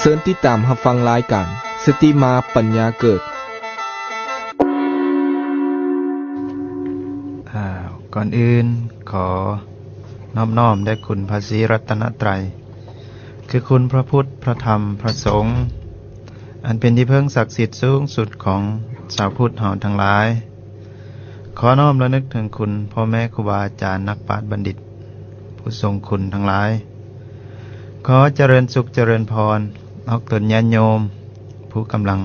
ເຊີນຕິດຕາມຮັບຟັງລາຍການ ສະຕິມາປັນຍາເກີດ. ອ່າ ກ່ອນອື່ນ ຂໍນອບນ້ອມແດ່ຄຸນພະສີລັດຕະນະໄຕ ຄືຄຸນພະພຸດ ພະທຳ ພະສົງ ອັນເປັນທີ່ເພິ່ງສັກສິດສູງສຸດຂອງຊາວພຸດເຮົາທັງຫຼາຍ. ຂໍນ້ອມລະນຶກເຖິງຄຸນພໍ່ແມ່ຄູບາອາຈານ ນັກປາດບັນດິດ ຜູ້ຊົງຄຸນທັງຫຼາຍ. ຂໍຈະເລີນສຸກຈະເລີນພອນ ອອກຕົນຍາດໂຍມ ຜູ້ກຳລັງ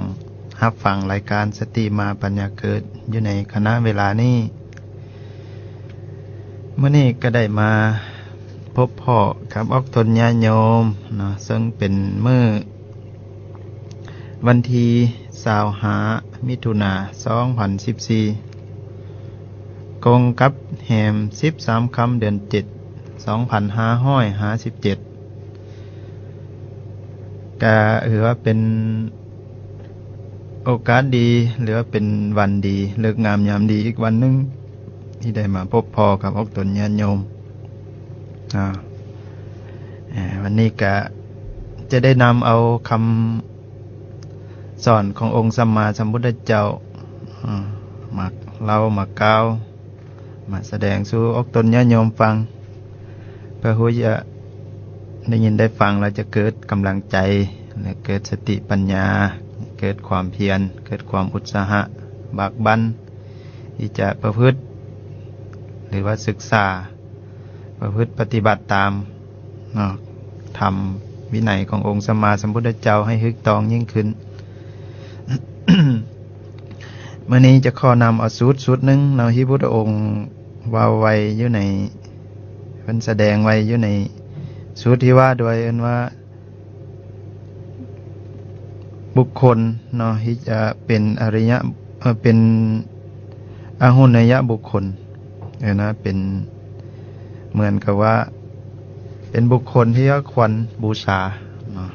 ຮັບຟັງລາຍການສະຕິມາປັນຍາເກີດຢູ່ໃນຂະນະເວລານີ້. ມື້ນີ້ກໍໄດ້ມາພົບພໍ້ກັບອອກຕົນຍາດໂຍມເນາະ, ເຊິ່ງເປັນມື້ວັນທີຊາວຫ້າ ມິຖຸນາ ສອງພັນສິບສີ່ ກົງກັບແຮມສິບສາມຄ່ຳ ເດືອນເຈັດ ສອງພັນຫ້າຮ້ອຍຫ້າສິບເຈັດ ກະຖືວ່າເປັນໂອກາດດີ ຫຼືວ່າເປັນວັນດີ ເລີກງາມຍາມດີອີກວັນໜຶ່ງ ທີ່ໄດ້ມາພົບພໍ້ກັບອອກຕົນຍາດໂຍມເນາະ. ເອີ ວັນນີ້ກະຈະໄດ້ນຳເອົາຄຳສອນຂອງອົງສຳມາສຳພຸດທະເຈົ້າ ເອີ ມາເລົ່າມາກ່າວ ມາສະແດງສູ່ອອກຕົນຍາດໂຍມຟັງ ເພື່ອຮູ້ຈະໄດ້ຍິນໄດ້ຟັງແລ້ວຈະເກີດກຳລັງໃຈ ແລະ ເກີດສະຕິປັນຍາ ເກີດຄວາມພຽນ ເກີດຄວາມອຸດສາຫະບາກບັ່ນ ທີ່ຈະປະພຶດ ຫຼືວ່າສຶກສາປະພຶດປະຕິບັດຕາມເນາະ ທຳວິໄນຂອງອົງສຳມາສຳພຸດທະເຈົ້າໃຫ້ຖືກຕ້ອງຍິ່ງຂຶ້ນ. ມື້ນີ້ຈະຂໍນຳເອົາສູດສູດໜຶ່ງເນາະ ທີ່ພຸດທະອົງເວົ້າໄວ້ຢູ່ໃນ ເພິ່ນສະແດງໄວ້ຢູ່ໃນສູດທີ່ວ່າດ້ວຍ ເອີ້ນວ່າບຸກຄົນເນາະ ທີ່ຈະເປັນອະລິຍະ ເອີ ເປັນອະຫຸນນະຍະບຸກຄົນ ເອີ້ນວ່າເປັນ ເໝືອນກັບວ່າເປັນບຸກຄົນທີ່ວ່າຄວນບູຊາເນາະ.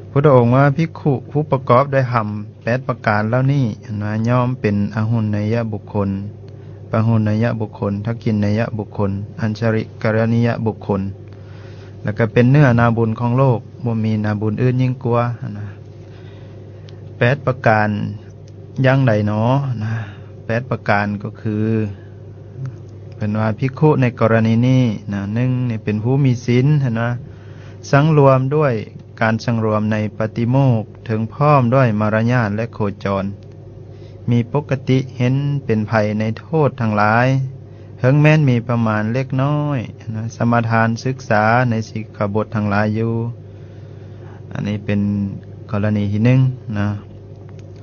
ພຸດທະອົງວ່າ ພິກຂຸຜູ້ປະກອບດ້ວຍທຳ ແປດປະການເຫຼົ່ານີ້ ນະ ຍ່ອມເປັນອະຫຸນນະຍະບຸກຄົນ, ປະຫຸນນະຍະບຸກຄົນ, ທັກກິນນະຍະບຸກຄົນ, ອັນຊະລິກະລະນີຍະບຸກຄົນ ແລ້ວກໍເປັນເນື້ອນາບຸນຂອງໂລກ, ບໍ່ມີນາບຸນອື່ນຍິ່ງກວ່ານະ. ແປດປະການຢ່າງໃດໜໍນະ? ແປດປະການກໍຄື ເພິ່ນວ່າ ພິກຂຸໃນກໍລະນີນີ້ນະ ໜຶ່ງນີ້ເປັນຜູ້ມີສິນ ເພິ່ນວ່າ ສັງລວມດ້ວຍ ການສັງລວມໃນປາຕິໂມກ ເຖິງພ້ອມດ້ວຍມາລະຍາດ ແລະ ໂຄຈອນ ມີປົກກະຕິເຫັນເປັນໄພໃນໂທດທັງຫຼາຍ ເຖິງແມ່ນມີປະມານເລັກນ້ອຍນະ ສະມາທານສຶກສາໃນສິກຂາບົດທັງຫຼາຍຢູ່. ອັນນີ້ເປັນກໍລະນີທີໜຶ່ງນະ.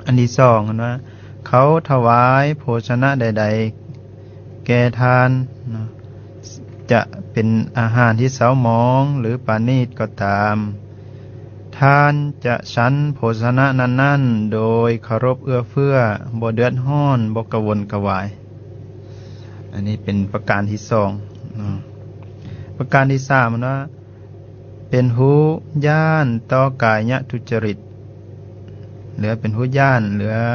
ອັນທີສອງ ເພິ່ນວ່າ ເຂົາຖວາຍໂພຊະນະໃດໆ ແກ່ທ່ານເນາະ ຈະເປັນອາຫານທີ່ເຊົາໝອງ ຫຼື ປານີດກໍຕາມ, ທ່ານຈະສັນໂພຊະນະນັ້ນໆ ໂດຍເຄົາລົບເອື້ອເຟື້ອ ບໍ່ເດືອດຮ້ອນ ບໍ່ກະວົນກະວາຍ. ອັນນີ້ເປັນປະການທີສອງເນາະ. ປະການທີສາມ ເພິ່ນວ່າ ເປັນຮູ້ຢ້ານຕໍ່ກາຍະທຸດຈະລິດ ຫຼືວ່າເປັນຮູ້ຢ້ານ ຫຼືວ່າ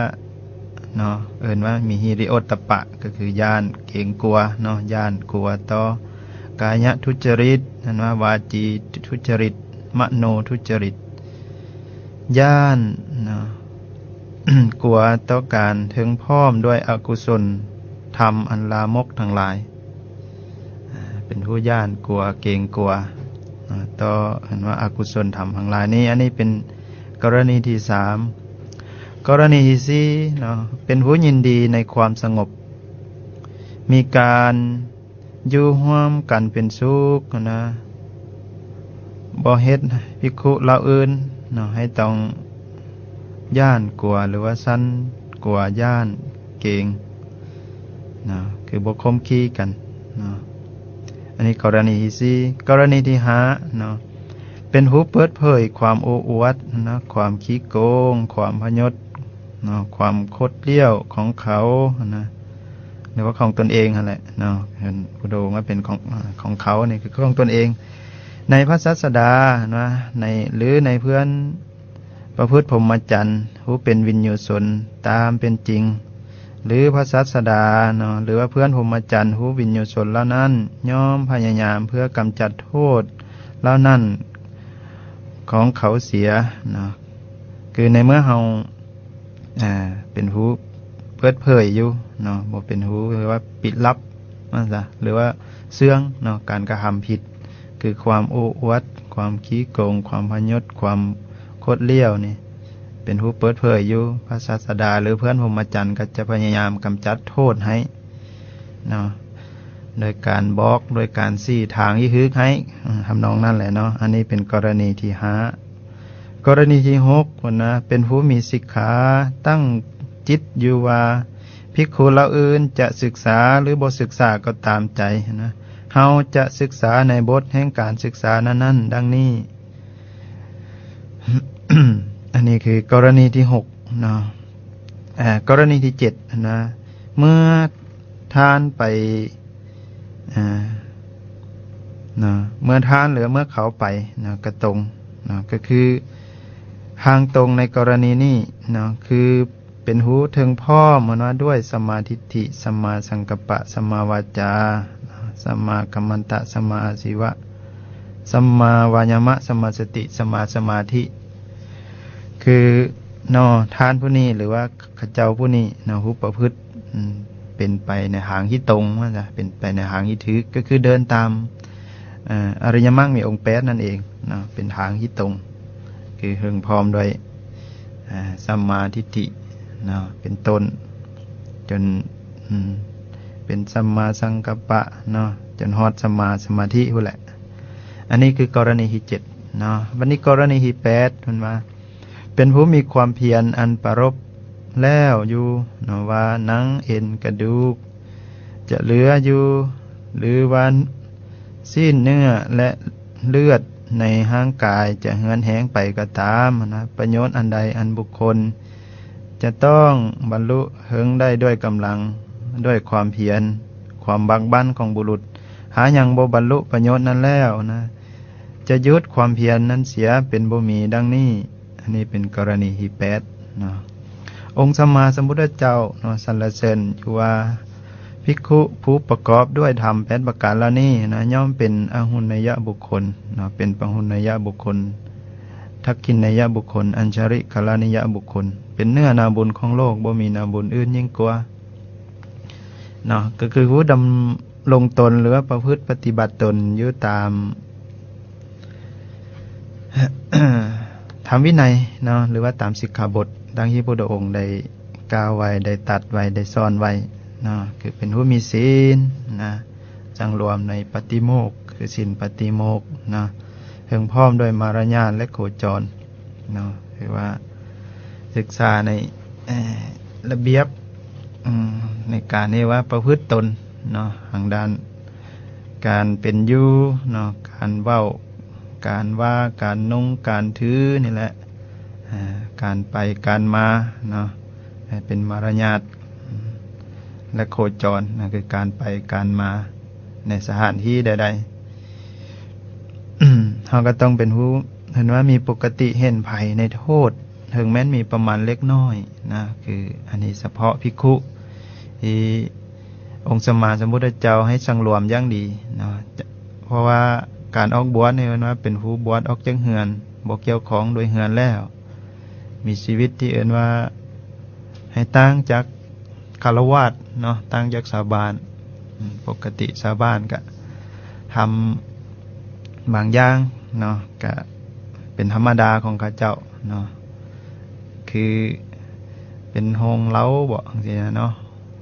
ເນາະ ເອີ້ນວ່າມີຫິລິໂອດຕະປະ ກໍຄືຢ້ານເກງກົວເນາະ ຢ້ານກົວຕໍ່ກາຍະທຸດຈະລິດ ເອີ້ນວ່າວາຈີທຸດຈະລິດ ມະໂນທຸດຈະລິດ ຢ້ານເນາະ ກົວຕໍ່ການເຖິງພ້ອມດ້ວຍອະກຸສົນທຳອັນລາມົກທັງຫຼາຍ. ເປັນຜູ້ຢ້ານກົວເກງກົວຕໍ່ ເອີ້ນວ່າອະກຸສົນທຳທັງຫຼາຍນີ້. ອັນນີ້ເປັນກໍລະນີທີສາມ. ກໍລະນີທີສີ່ເນາະ ເປັນຜູ້ຍິນດີໃນຄວາມສະຫງົບ ມີການຢູ່ຮ່ວມກັນເປັນສຸກນະ ບໍ່ເຮັດພິກຂຸເຫຼົ່າອື່ນເນາະ ໃຫ້ຕ້ອງຢ້ານກົວ ຫຼືວ່າສັນກົວ ຢ້ານເກງເນາະ ຄືບໍ່ຄົມຂີ້ກັນເນາະ. ອັນນີ້ກໍລະນີທີສີ່. ກໍລະນີທີຫ້າເນາະ ເປັນຜູ້ເປີດເຜີຍຄວາມໂອ້ອວດນະ ຄວາມຂີ້ໂກງ ຄວາມພະຍົດເນາະ ຄວາມຄົດລ້ຽວຂອງເຂົານະ ຫຼືວ່າຂອງຕົນເອງຫັ້ນແຫຼະເນາະ ເພິ່ນ ພຸດທະອົງວ່າເປັນຂອງ ຂອງເຂົາ ນີ້ຄືຂອງຕົນເອງ ໃນພະສາສະດານະ ໃນ ຫຼື ໃນເພື່ອນປະພຶດພົມມະຈັນ ຜູ້ເປັນວິນຍູຊົນຕາມເປັນຈິງ ຫຼື ພະສາສະດາເນາະ ຫຼືວ່າເພື່ອນພົມມະຈັນ ຜູ້ວິນຍູຊົນເຫຼົ່ານັ້ນ ຍ່ອມພະຍາຍາມເພື່ອກຳຈັດໂທດເຫຼົ່ານັ້ນ ຂອງເຂົາເສຍເນາະ. ຄືໃນເມື່ອເຮົາ ອ່າ ເປັນຜູ້ເປີດເຜີຍຢູ່ເນາະ ບໍ່ເປັນຜູ້ ຫຼືວ່າປິດລັບວ່າຊະ ຫຼືວ່າເຊື່ອງເນາະ ການກະທຳຜິດ ຄືຄວາມໂອ້ອວດ ຄວາມຂີ້ໂກງ ຄວາມພະຍົດ ຄວາມຄົດຫຼຽວນີ້ ເປັນຜູ້ເປີດເຜີຍຢູ່ ພະສາສະດາ ຫຼືເພື່ອນພົມມະຈັນກໍຈະພະຍາຍາມກຳຈັດໂທດໃຫ້ເນາະ ໂດຍການບອກ ໂດຍການຊີ້ທາງທີ່ຖືກໃຫ້ ອາ ທຳນອງນັ້ນແຫຼະເນາະ. ອັນນີ້ເປັນກໍລະນີທີຫ້າ. ກໍລະນີທີຫົກພຸ້ນນະ ເປັນຜູ້ມີສິກຂາ ຕັ້ງຈິດຢູ່ວ່າ ພິກຂຸເຫຼົ່າອື່ນຈະສຶກສາ ຫຼືບໍ່ສຶກສາກໍຕາມໃຈນະ ເຮົາຈະສຶກສາໃນບົດແຫ່ງການສຶກສານັ້ນໆ ດັ່ງນີ້. ອັນນີ້ຄືກໍລະນີທີຫົກເນາະ. ເອີ ກໍລະນີທີເຈັດນະ ເມື່ອທ່ານໄປ ເອີ ເນາະ ເມື່ອທ່ານ ຫຼື ເມື່ອເຂົາໄປເນາະ ກະຕົງເນາະ ກໍຄືທາງຕົງໃນກໍລະນີນີ້ເນາະ ຄືເປັນຜູ້ເຖິງພ້ອມເນາະ ດ້ວຍສຳມາທິດຖິ ສຳມາສັງກັບປະ ສຳມາວາຈາ ສຳມາກັມມັນຕະ ສຳມາອາຊີວະ ສຳມາວາຍາມະ ສຳມາສະຕິ ສຳມາສະມາທິ ຄືເນາະ ທ່ານຜູ້ນີ້ ຫຼືວ່າເຂົາເຈົ້າຜູ້ນີ້ເນາະ ຮູ້ປະພຶດ ອືມ ເປັນໄປໃນທາງທີ່ຕົງວ່າຊະ ເປັນໄປໃນທາງທີ່ຖືກ ກໍຄືເດີນຕາມ ເອີ ອະລິຍະມັກມີອົງແປດນັ້ນເອງເນາະ ເປັນທາງທີ່ຕົງ ຄືເຖິງພ້ອມດ້ວຍ ເອີ ສຳມາທິດຖິເນາະ ເປັນຕົ້ນ ຈົນ ອືມ ເປັນສຳມາສັງກັບປະເນາະ ຈົນຮອດສຳມາສະມາທິພຸ້ນແຫຼະ. ອັນນີ້ຄືກໍລະນີທີເຈັດເນາະ. ບັດນີ້ກໍລະນີທີແປດ ເພິ່ນວ່າ ເປັນຜູ້ມີຄວາມພຽນອັນປະລົບແລ້ວຢູ່ເນາະ ວ່າໜັງເອັນກະດູກຈະເຫຼືອຢູ່ ຫຼືວ່າຊີ້ນເນື້ອ ແລະ ເລືອດໃນຮ່າງກາຍຈະເຫືອນແຫ້ງໄປກໍຕາມນະ ປະໂຫຍດອັນໃດອັນບຸກຄົນຈະຕ້ອງບັນລຸເຖິງໄດ້ດ້ວຍກຳລັງ ດ້ວຍຄວາມພຽນ ຄວາມບາກບັ່ນຂອງບຸລຸດ ຫາຍັງບໍ່ບັນລຸປະໂຫຍດນັ້ນແລ້ວນະ ຈະຢຸດຄວາມພຽນນັ້ນເສຍເປັນບໍ່ມີ ດັ່ງນີ້. ອັນນີ້ເປັນກໍລະນີທີແປດເນາະ. ອົງສຳມາສຳພຸດທະເຈົ້າເນາະ ສັນລະເສີນຢູ່ວ່າ ພິກຂຸຜູ້ປະກອບດ້ວຍທຳແປດປະການເຫຼົ່ານີ້ນະ ຍ່ອມເປັນອະຫຸນນະຍະບຸກຄົນເນາະ ເປັນປະຫຸນນະຍະບຸກຄົນ ທັກຂິນນະຍະບຸກຄົນ ອັນຊະລິກະລະນິຍະບຸກຄົນ ເປັນເນື້ອນາບຸນຂອງໂລກ ບໍ່ມີນາບຸນອື່ນຍິ່ງກວ່າເນາະ ກໍຄືຜູ້ດຳລົງຕົນ ຫຼືວ່າປະພຶດປະຕິບັດຕົນຢູ່ຕາມ ທຳວິໄນເນາະ ຫຼືວ່າຕາມສິກຂາບົດ ດັ່ງທີ່ພະພຸດທະອົງໄດ້ກ່າວໄວ້ ໄດ້ຕັດໄວ້ ໄດ້ສອນໄວ້ເນາະ ຄືເປັນຜູ້ມີສິນນະ ສັງລວມໃນປາຕິໂມກ ຄືສິນປາຕິໂມກເນາະ ເຖິງພ້ອມດ້ວຍມາລະຍາດ ແລະ ໂຄຈອນເນາະ ຄືວ່າສຶກສາໃນ ເອີ ລະບຽບ ອືມ ໃນການທີ່ວ່າປະພຶດຕົນເນາະ ທາງດ້ານການເປັນຢູ່ເນາະ ການເວົ້າ ການວ່າ ການນຸ່ງ ການຖືນີ້ແຫຼະ ເອີ ການໄປການມາເນາະ ໃຫ້ເປັນມາລະຍາດ ແລະ ໂຄຈອນນະ ຄືການໄປການມາໃນສະຖານທີ່ໃດໆ ເຮົາກໍຕ້ອງເປັນຜູ້ ເຫັນວ່າມີປົກກະຕິເຫັນໄພໃນໂທດ ເຖິງແມ່ນມີປະມານເລັກນ້ອຍນະ ຄືອັນນີ້ສະເພາະພິກຂຸທີ່ອົງສຳມາສຳພຸດທະເຈົ້າໃຫ້ສັງລວມຢ່າງດີເນາະ ເພາະວ່າການອອກບວດນີ້ເອີ້ນວ່າເປັນຜູ້ບວດອອກຈາກເຮືອນ ບໍ່ກ່ຽວຂ້ອງດ້ວຍເຮືອນແລ້ວ ມີຊີວິດທີ່ເອີ້ນວ່າໃຫ້ຕ່າງຈາກຄາລະວາດເນາະ ຕ່າງຈາກຊາວບ້ານ ອືມ ປົກກະຕິຊາວບ້ານກະທຳບາງຢ່າງເນາະ ກະເປັນທຳມະດາຂອງເຂົາເຈົ້າເນາະ ຄືເປັນໂຮງເຫຼົ້າບໍ ຈັ່ງຊີ້ນະເນາະ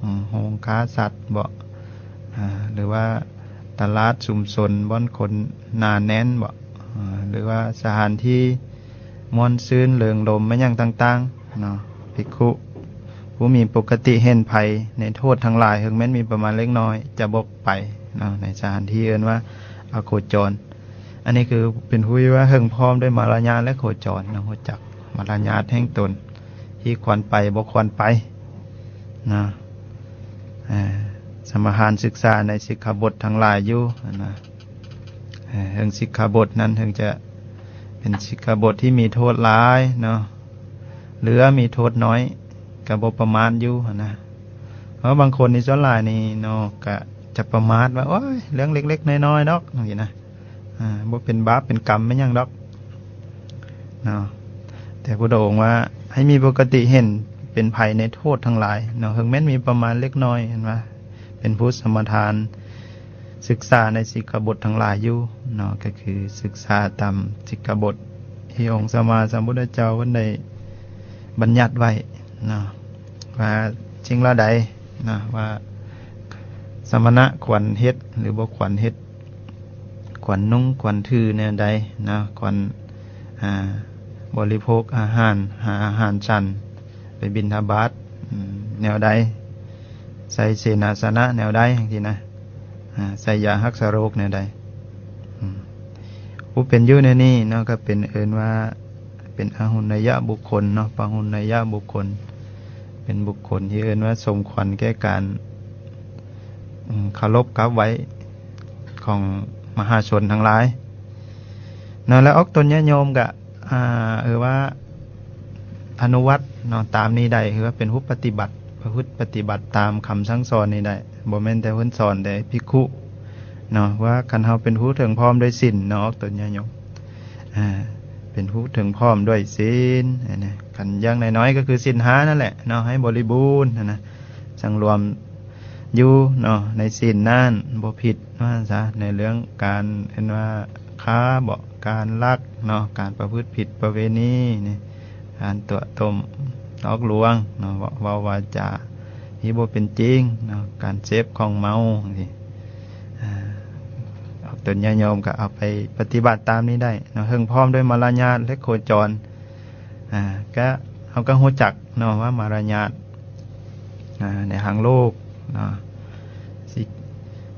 ອືມ ໂຮງຂ້າສັດບໍ ອາ ຫຼືວ່າຕະຫຼາດຊຸມຊົນບ່ອນຄົນໜາແໜ້ນບໍ ອາ ຫຼືວ່າສະຖານທີ່ ມ່ວນຊື່ນເລີງລົມ ແມ່ນຫຍັງຕ່າງໆເນາະ ພິກຂຸຜູ້ມີປົກກະຕິເຫັນໄພໃນໂທດທັງຫຼາຍ ເຖິງແມ່ນມີປະມານເລັກນ້ອຍ ຈະບໍ່ໄປເນາະ ໃນສະຖານທີ່ເອີ້ນວ່າອະໂຄຈອນ. ອັນນີ້ຄືເປັນຜູ້ທີ່ວ່າເຖິງພ້ອມດ້ວຍມາລະຍາດ ແລະ ໂຄຈອນເນາະ ຮູ້ຈັກມາລະຍາດແຫ່ງຕົນ ທີ່ຄວນໄປບໍ່ຄວນໄປເນາະ ເອີ ສະມາທານສຶກສາໃນສິກຂາບົດທັງຫຼາຍຢູ່ນະ. ເອີ ເຖິງສິກຂາບົດນັ້ນເຖິງຈະເປັນສິກຂາບົດທີ່ມີໂທດຫຼາຍເນາະ ຫຼືວ່າມີໂທດໜ້ອຍ ກໍບໍ່ປະມາດຢູ່ຫັ້ນນະ. ເພາະບາງຄົນນີ້ສ່ວນຫຼາຍນີ້ເນາະ ກໍຈະປະມາດວ່າ ໂອ້ຍ ເລື່ອງເລັກໆນ້ອຍໆດອກ ຈັ່ງຊີ້ນະ ອາ ບໍ່ເປັນບາບເປັນກຳແມ່ນຫຍັງດອກ. ເນາະ ແຕ່ພຸດທະອົງວ່າໃຫ້ມີປົກກະຕິເຫັນເປັນໄພໃນໂທດທັງຫຼາຍເນາະ ເຖິງແມ່ນມີປະມານເລັກນ້ອຍ ເຫັນວ່າເປັນຜູ້ສະມາທານສຶກສາໃນສິກຂາບົດທັງຫຼາຍຢູ່ເນາະ ກໍຄືສຶກສາຕາມສິກຂາບົດທີ່ອົງສຳມາສຳພຸດທະເຈົ້າເພິ່ນໄດ້ບັນຍັດໄວ້ເນາະ ວ່າສິ່ງເຫຼົ່າໃດເນາະ ວ່າສະມະນະຄວນເຮັດ ຫຼື ບໍ່ຄວນເຮັດ ຄວນນຸ່ງຄວນຖືແນວໃດເນາະ ຄວນ ອ່າ ບໍລິໂພກອາຫານ ຫາອາຫານສັນ ໄປບິນທະບາດ ອືມ ແນວໃດ ໃສ່ເສນາສະນະແນວໃດ ຈັ່ງຊີ້ນະ ອ່າ ໃສ່ຢາຮັກສະໂລກແນວໃດ ອືມ ຜູ້ເປັນຢູ່ໃນນີ້ເນາະ ກໍເປັນເອີ້ນວ່າເປັນອະຫຸນນະຍະບຸກຄົນເນາະ ປະຫຸນນະຍະບຸກຄົນ ເປັນບຸກຄົນທີ່ເອີ້ນວ່າສົມຄວນແກ່ການ ອືມ ເຄົາລົບກາບໄຫວ້ຂອງມະຫາຊົນທັງຫຼາຍເນາະ ແລະ ອອກຕົນຍາດໂຍມກະ ອ່າ ເອີ ວ່າອະນຸວັດເນາະ ຕາມນີ້ໄດ້ ຄືວ່າເປັນຜູ້ປະຕິບັດ ປະພຶດປະຕິບັດຕາມຄຳສັ່ງສອນນີ້ໄດ້ ບໍ່ແມ່ນແຕ່ເພິ່ນສອນແຕ່ພິກຂຸເນາະ ວ່າຄັນເຮົາເປັນຜູ້ເຖິງພ້ອມດ້ວຍສິນເນາະ ອອກຕົນຍາດໂຍມ ອ່າ ເປັນຜູ້ເຖິງພ້ອມດ້ວຍສິນ ອັນນີ້ ຄັນຢ່າງໜ້ອຍໆ ກໍຄືສິນຫ້ານັ້ນແຫຼະເນາະ ໃຫ້ບໍລິບູນຫັ້ນນະ ສັງລວມ ຢູ່ເນາະ ໃນສິນນັ້ນບໍ່ຜິດວ່າຊັ້ນຊະ ໃນເລື່ອງການເອີ້ນວ່າຄ້າເບາະ ການລັກເນາະ ການປະພຶດຜິດປະເວນີນີ້ ການຕົວະຕົ້ມຫຼອກລວງເນາະ ເວົ້າ ເວົ້າວາຈາທີ່ບໍ່ເປັນຈິງເນາະ ການເສບຂອງເມົາຈັ່ງຊີ້ ອ່າ ອອກຕົນຍາດໂຍມກໍເອົາໄປປະຕິບັດຕາມນີ້ໄດ້ເນາະ ເຖິງພ້ອມດ້ວຍມາລະຍາດ ແລະ ໂຄຈອນ ອ່າ ກະ ເຮົາກໍຮູ້ຈັກເນາະວ່າມາລະຍາດ ອ່າ ໃນທາງໂລກເນາະ ຊິ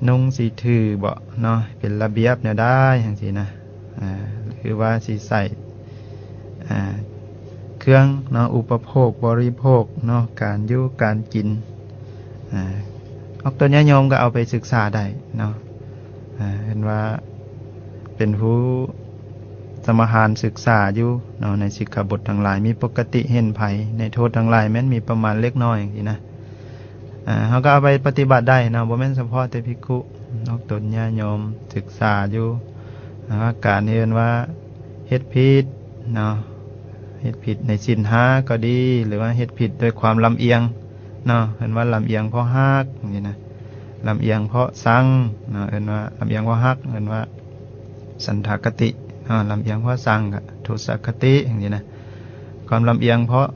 ນຸ່ງຊິຖືເບາະເນາະ ເປັນລະບຽບແນວໃດຈັ່ງຊີ້ນະ ອ່າ ຫຼືວ່າຊິໃຊ້ ອ່າ ເຄື່ອງເນາະ ອຸປະໂພກບໍລິໂພກເນາະ ການຢູ່ການກິນ ອ່າ ອອກຕົນຍາດໂຍມກໍເອົາໄປສຶກສາໄດ້ເນາະ ອ່າ ເຫັນວ່າເປັນຜູ້ສະມາທານສຶກສາຢູ່ເນາະ ໃນສິກຂາບົດທັງຫຼາຍ ມີປົກກະຕິເຫັນໄພໃນໂທດທັງຫຼາຍ ແມ່ນມີປະມານເລັກນ້ອຍຈັ່ງຊີ້ນະ ອ່າ ເຮົາກໍເອົາໄປປະຕິບັດໄດ້ເນາະ ບໍ່ແມ່ນສະເພາະແຕ່ພິກຂຸ ອອກຕົນຍາດໂຍມສຶກສາຢູ່ ອ່າ ການເອີ້ນວ່າເຮັດຜິດເນາະ ເຮັດຜິດໃນສິນຫ້າກໍດີ ຫຼືວ່າເຮັດຜິດດ້ວຍຄວາມລຳອຽງ ເນາະ ເອີ້ນວ່າລຳອຽງເພາະຮັກ ຈັ່ງຊີ້ນະ ລຳອຽງເພາະຊັງເນາະ ເອີ້ນວ່າລຳອຽງເພາະຮັກ ເອີ້ນວ່າສັນທາຄະຕິເນາະ ລຳອຽງເພາະຊັງກໍໂທສະຄະຕິ ຈັ່ງຊີ້ນະ ຄວາມລຳອຽງເພາະ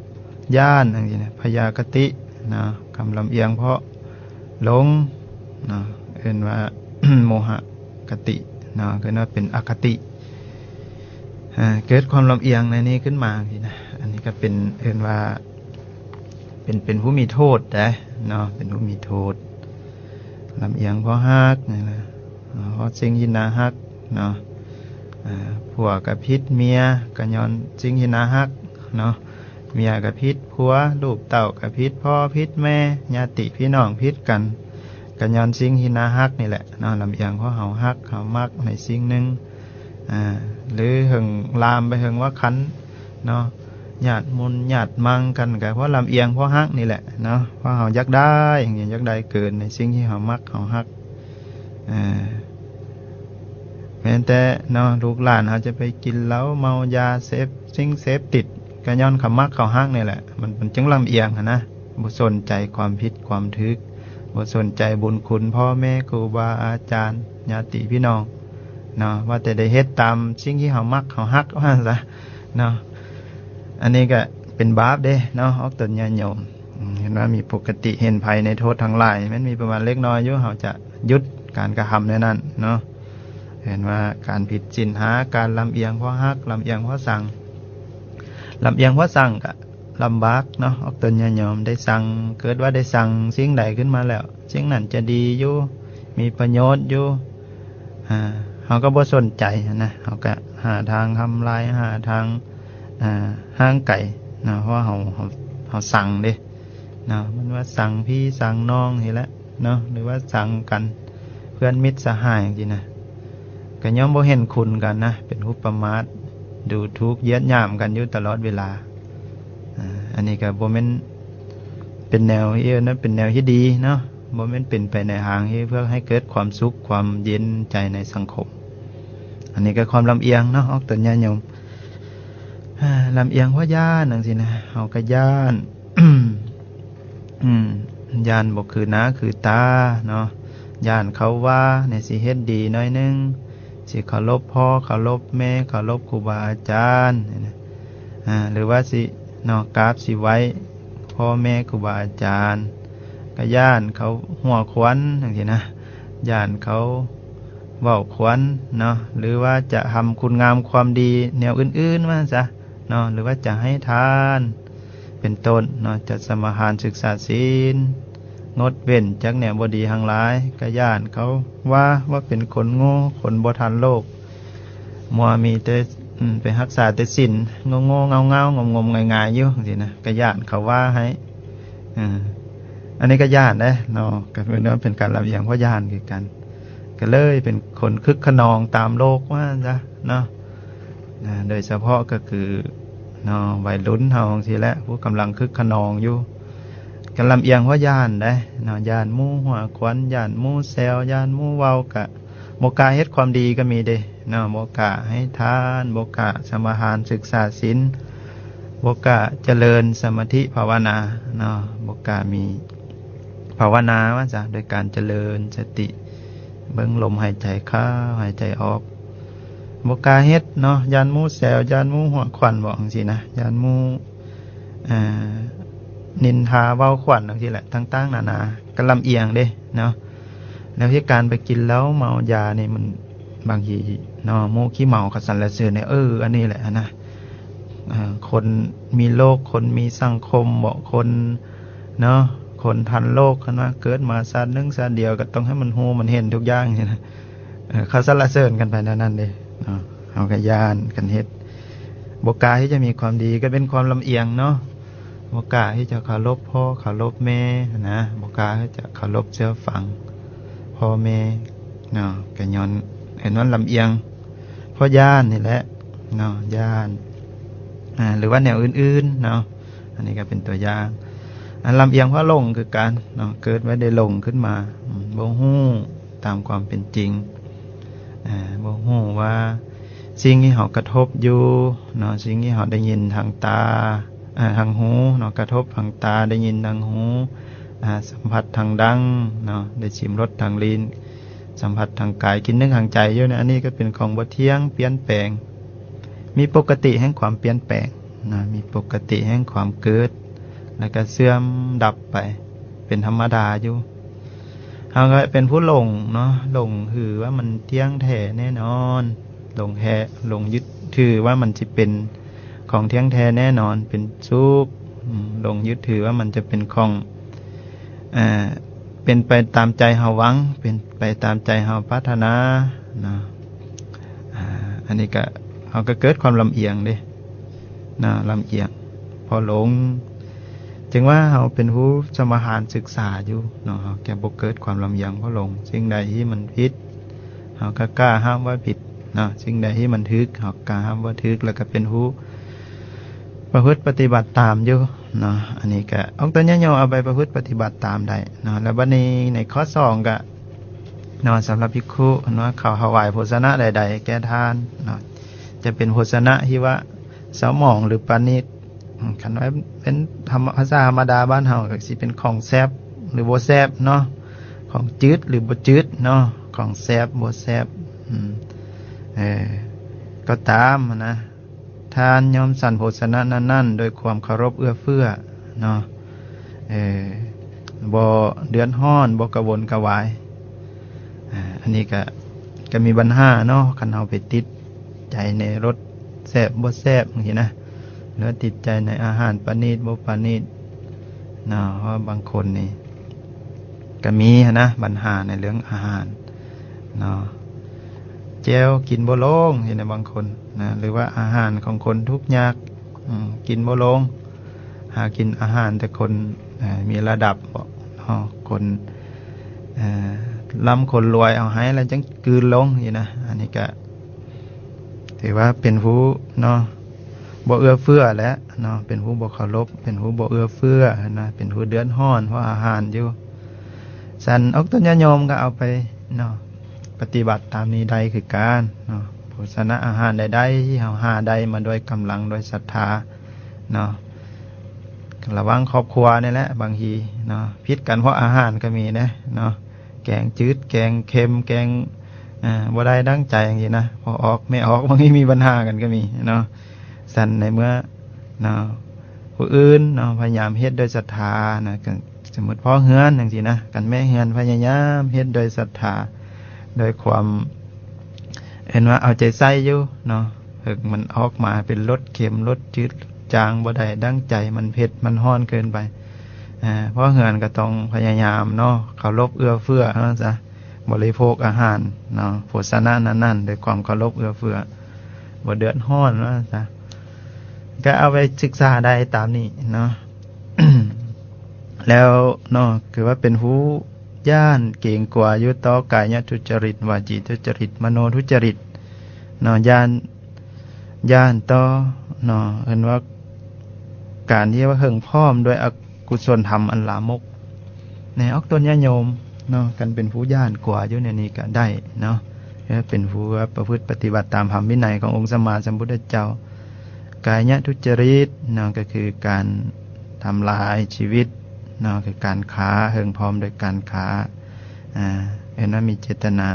ຢ້ານ ຈັ່ງຊີ້ນະ ພະຍາຄະຕິເນາະ ຄວາມລຳອຽງເພາະຫຼົງເນາະ ເອີ້ນວ່າໂມຫະຄະຕິເນາະ ເອີ້ນວ່າເປັນອະຄະຕິ ອ່າ ເກີດຄວາມລຳອຽງໃນນີ້ຂຶ້ນມາ ຊີ້ນະ ອັນນີ້ກໍເປັນ ເອີ້ນວ່າ ເປັນ ເປັນຜູ້ມີໂທດໄດ໋ເນາະ ເປັນຜູ້ມີໂທດ ລຳອຽງເພາະຮັກນີ້ນະ ເພາະສິ່ງທີ່ໜ້າຮັກເນາະ ອ່າ ຜົວກໍຜິດເມຍ ກໍຍ້ອນສິ່ງທີ່ໜ້າຮັກເນາະ ເມຍກໍຜິດຜົວ ລູກເຕົ້າກໍຜິດພໍ່ຜິດແມ່ ຍາດຕິພີ່ນ້ອງຜິດກັນ ກໍຍ້ອນສິ່ງທີ່ໜ້າຮັກນີ້ແຫຼະເນາະ ລຳອຽງເພາະເຮົາຮັກ ເຮົາມັກໃນສິ່ງໜຶ່ງ ອ່າ ຫຼືເຖິງລາມໄປເຖິງວ່າຄັນເນາະ ຍາດມົນຍາດມັງກັນ ກໍເພາະລຳອຽງເພາະຮັກນີ້ແຫຼະເນາະ ເພາະເຮົາຢາກໄດ້ ຢາກໄດ້ເກີນໃນສິ່ງທີ່ເຮົາມັກເຮົາຮັກ ເອີ ແມ່ນແຕ່ເນາະ ລູກຫຼານເຮົາຈະໄປກິນເຫຼົ້າເມົາຢາເສບ ສິ່ງເສບຕິດ ກໍຍ້ອນເຂົາມັກເຂົາຮັກນີ້ແຫຼະ ມັນ ມັນຈຶ່ງລຳອຽງຫັ້ນນະ ບໍ່ສົນໃຈຄວາມຜິດຄວາມຖືກ ບໍ່ສົນໃຈບຸນຄຸນພໍ່ແມ່ ຄູບາອາຈານ ຍາດຕິພີ່ນ້ອງເນາະ ວ່າແຕ່ໄດ້ເຮັດຕາມສິ່ງທີ່ເຮົາມັກເຮົາຮັກ ວ່າຊັ້ນຊະເນາະ ອັນນີ້ກໍເປັນບາບເດ້ເນາະ ອອກຕົນຍາດໂຍມ ອືມ ເຫັນວ່າມີປົກກະຕິເຫັນໄພໃນໂທດທັງຫຼາຍ ແມ່ນມີປະມານເລັກນ້ອຍຢູ່ ເຮົາຈະຢຸດການກະທຳແນວນັ້ນເນາະ ເຫັນວ່າການຜິດສິນຫ້າ ການລຳອຽງເພາະຮັກ ລຳອຽງເພາະຊັງ ລຳອຽງເພາະຊັງກະລຳບາກເນາະ ອອກຕົນຍາດໂຍມ ໄດ້ຊັງ ເກີດວ່າໄດ້ຊັງສິ່ງໃດຂຶ້ນມາແລ້ວ ສິ່ງນັ້ນຈະດີຢູ່ ມີປະໂຫຍດຢູ່ ອ່າ ເຮົາກໍບໍ່ສົນໃຈຫັ້ນນະ ເຮົາກໍຫາທາງທຳລາຍ ຫາທາງ ອ່າ ຫ່າງໄກເນາະ ເພາະວ່າເຮົາ ເຮົາ ເຮົາຊັງເດ້ເນາະ ມັນວ່າຊັງພີ່ຊັງນ້ອງນີ້ແຫຼະເນາະ ຫຼືວ່າຊັງກັນ ເພື່ອນມິດສະຫາຍຈັ່ງຊີ້ນະ ກໍຍ້ອນບໍ່ເຫັນຄຸນກັນນະ ເປັນຮູບປະມາດ ດູຖູກຢຽດຫຍາມກັນຢູ່ຕະຫຼອດເວລາ ອ່າ ອັນນີ້ກໍບໍ່ແມ່ນເປັນແນວທີ່ ເອີ້ນວ່າເປັນແນວທີ່ດີເນາະ ບໍ່ແມ່ນເປັນໄປໃນທາງທີ່ເພື່ອໃຫ້ເກີດຄວາມສຸກຄວາມເຢັນໃຈໃນສັງຄົມ ອັນນີ້ກໍຄວາມລຳອຽງເນາະ ອອກຕົນຍາດໂຍມ ອາ ລຳອຽງເພາະຢ້ານຈັ່ງຊີ້ນະ ເຮົາກໍຢ້ານ ອືມ ຢ້ານບໍ່ຄືໜ້າຄືຕາເນາະ ຢ້ານເຂົາວ່າແດ່ ຊິເຮັດດີໜ້ອຍໜຶ່ງ ຊິເຄົາລົບພໍ່ ເຄົາລົບແມ່ ເຄົາລົບຄູບາອາຈານ ອາ ຫຼືວ່າຊິເນາະ ກາບຊິໄຫວ້ພໍ່ແມ່ຄູບາອາຈານ ກໍຢ້ານເຂົາຫົວຂວັນຈັ່ງຊີ້ນະ ຢ້ານເຂົາເວົ້າຂວັນເນາະ ຫຼືວ່າຈະທຳຄຸນງາມຄວາມດີແນວອື່ນໆ ວ່າຊັ້ນຊະເນາະ ຫຼືວ່າຈະໃຫ້ທານເປັນຕົ້ນເນາະ ຈັດສະມາທານ ສຶກສາສິນ ງົດເວັ້ນຈາກແນວບໍ່ດີທັງຫຼາຍ ກໍຢ້ານເຂົາວ່າ ວ່າເປັນຄົນໂງ່ ຄົນບໍ່ທັນໂລກ ມົວມີແຕ່ ອືມ ໄປຮັກສາແຕ່ສິນ ໂງ່ໆເຫງົາໆ ງົມໆງາຍໆຢູ່ຈັ່ງຊີ້ນະ ກໍຢ້ານເຂົາວ່າໃຫ້ ເອີ ອັນນີ້ກໍຢ້ານເດ້ເນາະ ກໍເປັນ ເປັນການລຳອຽງເພາະຢ້ານຄືກັນ ກໍເລີຍເປັນຄົນຄຶກຂະນອງຕາມໂລກວ່າຊັ້ນຊະເນາະ ອາ ໂດຍສະເພາະກໍຄືເນາະ ໄວລຸ້ນເຮົາຈັ່ງຊີ້ແຫຼະ ຜູ້ກຳລັງຄຶກຂະນອງຢູ່ ກໍລຳອຽງເພາະຢ້ານເດ້ເນາະ ຢ້ານໝູ່ຫົວຂວັນ ຢ້ານໝູ່ແຊວ ຢ້ານໝູ່ເວົ້າ ກະບໍ່ກ້າເຮັດຄວາມດີກໍມີເດ້ເນາະ ບໍ່ກ້າໃຫ້ທານ ບໍ່ກ້າສະມາທານ ສຶກສາສິນ ບໍ່ກ້າຈະເລີນສະມາທິພາວະນາເນາະ ບໍ່ກ້າມີພາວະນາວ່າຊະ ໂດຍການຈະເລີນສະຕິ ເບິ່ງລົມຫາຍໃຈເຂົ້າ ຫາຍໃຈອອກ ບໍ່ກ້າເຮັດເນາະ ຢ້ານໝູ່ແຊວ ຢ້ານໝູ່ຫົວຂວັນ ບອກຈັ່ງຊີ້ນະ ຢ້ານໝູ່ ເອີ ນິນທາເວົ້າຂວັນຈັ່ງຊີ້ແຫຼະ ຕ່າງໆນານາ ກໍລຳອຽງເດ້ເນາະ ແລ້ວເຫດການໄປກິນເຫຼົ້າເມົາຢານີ້ ມັນບາງທີເນາະ ໝູ່ຂີ້ເມົາເຂົາສັນລະເສີນ ເອີ ອັນນີ້ແຫຼະຫັ້ນນະ ເອີ ຄົນມີໂລກ ຄົນມີສັງຄົມ ເບາະ ຄົນເນາະ ຄົນທັນໂລກ ຄັນວ່າເກີດມາຊາດໜຶ່ງຊາດດຽວ ກໍຕ້ອງໃຫ້ມັນຮູ້ມັນເຫັນທຸກຢ່າງຊີ້ນະ ເອີ ເຂົາສັນລະເສີນກັນໄປແນວນັ້ນເດ້ເນາະ ເຮົາກໍຢ້ານກັນເຮັດ ບໍ່ກ້າທີ່ຈະມີຄວາມດີ ກໍເປັນຄວາມລຳອຽງເນາະ ບໍ່ກ້າທີ່ຈະເຄົາລົບພໍ່ເຄົາລົບແມ່ນະ ບໍ່ກ້າທີ່ຈະເຄົາລົບເຊື່ອຟັງພໍ່ແມ່ເນາະ ກໍຍ້ອນເອີ້ນວ່າລຳອຽງ ເພາະຢ້ານນີ້ແຫຼະເນາະ ຢ້ານ ອາ ຫຼືວ່າແນວອື່ນໆເນາະ ອັນນີ້ກໍເປັນຕົວຢ່າງ ອັນລຳອຽງເພາະຫຼົງຄືກັນເນາະ ເກີດມາໄດ້ຫຼົງຂຶ້ນມາ ອາ ບໍ່ຮູ້ຕາມຄວາມເປັນຈິງ ອາ ບໍ່ຮູ້ວ່າສິ່ງທີ່ເຮົາກະທົບຢູ່ເນາະ ສິ່ງທີ່ເຮົາໄດ້ຍິນທາງຕາ ອາ ທາງຫູເນາະ ກະທົບທາງຕາ ໄດ້ຍິນທາງຫູ ອາ ສຳຜັດທາງດັງເນາະ ໄດ້ຊິມລົດທາງລີ້ນ ສຳຜັດທາງກາຍ ກິນນຶກທາງໃຈຢູ່ເນາະ ອັນນີ້ກໍເປັນຂອງບໍ່ທ່ຽງ ປ່ຽນແປງ ມີປົກກະຕິແຫ່ງຄວາມປ່ຽນແປງນະ ມີປົກກະຕິແຫ່ງຄວາມເກີດ ແລ້ວກໍເສື່ອມດັບໄປ ເປັນທຳມະດາຢູ່ ເຮົາກໍເປັນຜູ້ຫຼົງເນາະ ຫຼົງຖືວ່າມັນທ່ຽງແທ້ແນ່ນອນ ຫຼົງແທ້ ຫຼົງຍຶດຖືວ່າມັນຊິເປັນຂອງທ່ຽງແທ້ແນ່ນອນ ເປັນສຸກ ອາ ຫຼົງຍຶດຖືວ່າມັນຈະເປັນຂອງ ເປັນໄປຕາມໃຈເຮົາຫວັງ ເປັນໄປຕາມໃຈເຮົາປາດຖະໜາເນາະ ອາ ອັນນີ້ກະ ເຮົາກະເກີດຄວາມລຳອຽງເດ້ເນາະ ລຳອຽງ ເພາະຫຼົງ ຈຶ່ງວ່າເຮົາເປັນຜູ້ສະມາທານສຶກສາຢູ່ເນາະ ເຮົາກະບໍ່ເກີດຄວາມລຳອຽງເພາະຫຼົງ ສິ່ງໃດທີ່ມັນຜິດ ເຮົາກະກ້າຮັບວ່າຜິດເນາະ ສິ່ງໃດທີ່ມັນຖືກ ເຮົາກະຮັບວ່າຖືກ ແລ້ວກະເປັນຜູ້ ປະພຶດປະຕິບັດຕາມຢູ່ເນາະ ອັນນີ້ກະອົກຕະຍະໂຍເອົາໄປປະພຶດປະຕິບັດຕາມໄດ້ເນາະ ແລ້ວບັດນີ້ໃນຂໍ້ສອງກະເນາະ ສຳລັບພິກຂຸເນາະ ເຂົາຖວາຍໂພຊະນະໃດໆແກ່ທ່ານເນາະ ຈະເປັນໂພຊະນະທີ່ວ່າເຊົາໝອງ ຫຼື ປານີດ ອາ ຄັນວ່າເປັນທຳ ພາສາທຳມະດາບ້ານເຮົາກະຊິເປັນຂອງແຊບ ຫຼື ບໍ່ແຊບເນາະ ຂອງຈືດ ຫຼື ບໍ່ຈືດເນາະ ຂອງແຊບ ບໍ່ແຊບ ອາ ເອີ ກໍຕາມຫັ້ນນະ ທ່ານຍ່ອມສັນໂພຊະນະນັ້ນໆ ດ້ວຍຄວາມເຄົາລົບເອື້ອເຟື້ອເນາະ ເອີ ບໍ່ເດືອດຮ້ອນ ບໍ່ກະວົນກະວາຍ ອາ ອັນນີ້ກະ ກະມີບັນຫາເນາະ ຄັນເຮົາໄປຕິດໃຈໃນລົດແຊບບໍ່ແຊບຈັ່ງຊີ້ນະ ຫຼືວ່າຕິດໃຈໃນອາຫານປານີດບໍ່ປານີດເນາະ ເພາະວ່າບາງຄົນນີ້ ກະມີຫັ້ນນະ ບັນຫາໃນເລື່ອງອາຫານເນາະ ແຈ່ວກິນບໍ່ລົງ ເຫັນໄດ໋ບາງຄົນນະ ຫຼືວ່າອາຫານຂອງຄົນທຸກຍາກ ອືມ ກິນບໍ່ລົງ ຫາກິນອາຫານແຕ່ຄົນ ເອີ ມີລະດັບເນາະ ຄົນ ເອີ ລ່ຳຄົນລວຍເອົາໃຫ້ແລ້ວຈັ່ງກືນລົງຊີ້ນະ ອັນນີ້ກະ ຖືວ່າເປັນຜູ້ເນາະ ບໍ່ເອື້ອເຟື້ອແຫຼະເນາະ ເປັນຜູ້ບໍ່ເຄົາລົບ ເປັນຜູ້ບໍ່ເອື້ອເຟື້ອຫັ້ນນະ ເປັນຜູ້ເດືອດຮ້ອນເພາະອາຫານຢູ່ ສັນອົກຕົນຍາດໂຍມກໍເອົາໄປເນາະ ປະຕິບັດຕາມນີ້ໄດ້ຄືກັນເນາະ ສະນະອາຫານໃດໆ ທີ່ເຮົາຫາໄດ້ມາດ້ວຍກຳລັງ ດ້ວຍສັດທາເນາະ. ລະຫວ່າງຄອບຄົວນີ້ແຫຼະ ບາງທີເນາະ ຜິດກັນເພາະອາຫານກໍມີເດ້ເນາະ ແກງຈືດ ແກງເຄັມ ແກງ ເອີ ບໍ່ໄດ້ດັ່ງໃຈຈັ່ງຊີ້ນະ ພໍ່ອອກແມ່ອອກ ບາງທີມີບັນຫາກັນກໍມີເນາະ. ຊັ້ນໃນເມື່ອເນາະ ຜູ້ອື່ນເນາະ ພະຍາຍາມເຮັດດ້ວຍສັດທານະ ກໍ ສົມມຸດພໍ່ເຮືອນຈັ່ງຊີ້ນະ ຄັນແມ່ເຮືອນພະຍາຍາມເຮັດດ້ວຍສັດທາ ດ້ວຍຄວາມ ເອີ້ນວ່າເອົາໃຈໃສ່ຢູ່ເນາະ ເຖິງມັນອອກມາເປັນລົດເຄັມ ລົດຈືດ ຈາງບໍ່ໄດ້ດັ່ງໃຈ ມັນເຜັດ ມັນຮ້ອນເກີນໄປ ອາ ພໍ່ເຮືອນກໍຕ້ອງພະຍາຍາມເນາະ ເຄົາລົບເອື້ອເຟື້ອວ່າຊະ ບໍລິໂພກອາຫານເນາະ ໂພຊະນະນັ້ນໆ ດ້ວຍຄວາມເຄົາລົບເອື້ອເຟື້ອ ບໍ່ເດືອດຮ້ອນວ່າຊະ ກໍເອົາໄປສຶກສາໄດ້ຕາມນີ້ເນາະ. ແລ້ວເນາະ ຄືວ່າເປັນຜູ້ຢ້ານເກງກົວຢູ່ຕໍ່ກາຍະທຸດຈະລິດ ວາຈີທຸດຈະລິດ ມະໂນທຸດຈະລິດເນາະ ຢ້ານ ຢ້ານຕໍ່ເນາະ ເອີ້ນວ່າການທີ່ວ່າເຫິ່ງພ້ອມດ້ວຍອະກຸສົນທຳອັນລາມົກ ແນ່ອອກຕົນຍາດໂຍມເນາະ ຄັນເປັນຜູ້ຢ້ານກົວຢູ່ໃນນີ້ກໍໄດ້ເນາະ ເປັນຜູ້ປະພຶດປະຕິບັດຕາມທຳວິໄນຂອງອົງສຳມາສຳພຸດທະເຈົ້າ. ກາຍະທຸດຈະລິດເນາະ ກໍຄືການທຳລາຍຊີວິດເນາະ ຄືການຂ້າ ເຫິ່ງພ້ອມດ້ວຍການຂ້າ ອາ ເອີ້ນວ່າມີເຈດຕະນາ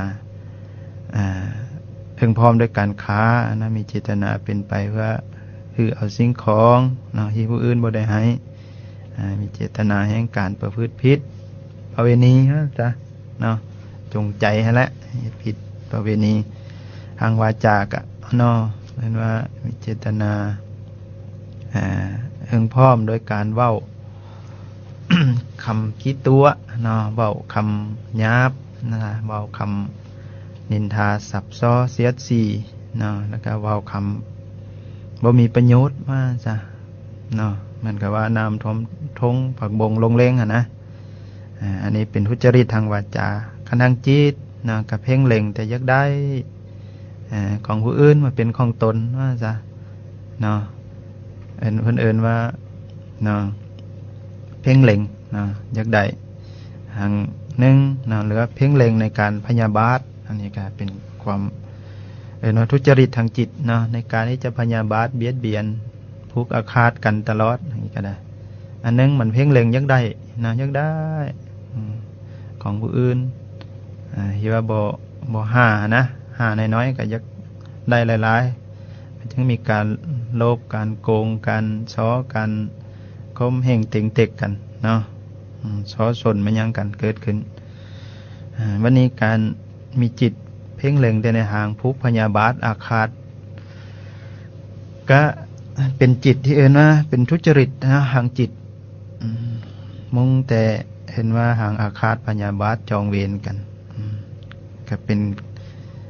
ອາ ເຫິ່ງພ້ອມດ້ວຍການຂ້າ ອັນນັ້ນມີເຈດຕະນາເປັນໄປເພື່ອຮື້ເອົາສິ່ງຂອງເນາະ ທີ່ຜູ້ອື່ນບໍ່ໄດ້ໃຫ້ ອາ ມີເຈດຕະນາແຫ່ງການປະພຶດຜິດ ປະເວນີເນາະ ຈະເນາະ ຈົງໃຈຫັ້ນແຫຼະເຮັດຜິດປະເວນີ. ທາງວາຈາກະເນາະ ເອີ້ນວ່າມີເຈດຕະນາ ອາ ເຫິ່ງພ້ອມໂດຍການເວົ້າຄຳຂີ້ຕົວະເນາະ ເວົ້າຄຳຫຍາບນະ ເວົ້າຄຳນິນທາສັບສໍ້ສຽດສີເນາະ ແລ້ວກະເວົ້າຄຳບໍ່ມີປະໂຫຍດວ່າຊະເນາະ ເໝືອນກັບວ່ານ້ຳຖ້ວມທົ່ງຜັກບົງລົງເລັງຫັ້ນນະ. ອາ ອັນນີ້ເປັນທຸດຈະລິດທາງວາຈາ. ຄັນທາງຈິດເນາະ ກະເພັ່ງເລັງແຕ່ຢາກໄດ້ ອາ ຂອງຜູ້ອື່ນມາເປັນຂອງຕົນວ່າຊະເນາະ ເອີ້ນ ເພິ່ນເອີ້ນວ່າເນາະ ເພັ່ງເລັງເນາະ ຢາກໄດ້ທາງໜຶ່ງເນາະ ຫຼືວ່າເພັ່ງເລັງໃນການພະຍາບາດ ອັນນີ້ກະເປັນຄວາມ ເອີ້ນວ່າທຸດຈະລິດທາງຈິດເນາະ ໃນການທີ່ຈະພະຍາບາດ ບຽດບຽນ ຜູກອາຄາດກັນຕະຫຼອດ ອັນນີ້ກໍໄດ້. ອັນໜຶ່ງມັນເພັ່ງເລັງຢາກໄດ້ເນາະ ຢາກໄດ້ ອືມ ຂອງຜູ້ອື່ນ ອາ ທີ່ວ່າບໍ່ ບໍ່ຫານະ ຫານ້ອຍໆກໍຢາກໄດ້ຫຼາຍໆ ມັນຈຶ່ງມີການໂລບ ການໂກງ ການສໍ້ ການຂົ່ມເຫງເຕັງເຕັກກັນເນາະ ອືມ ສໍ້ຊົນມາຫຍັງກັນເກີດຂຶ້ນ. ອາ ບັດນີ້ການ ມີຈິດເພັ່ງເລັງແຕ່ໃນທາງຜູກພະຍາບາດອາຄາດ ກະເປັນຈິດທີ່ເອີ້ນວ່າເປັນທຸດຈະລິດນະ ທາງຈິດ ອືມ ມຸ່ງແຕ່ເອີ້ນວ່າທາງອາຄາດພະຍາບາດຈອງເວນກັນ ອືມ ກະເປັນ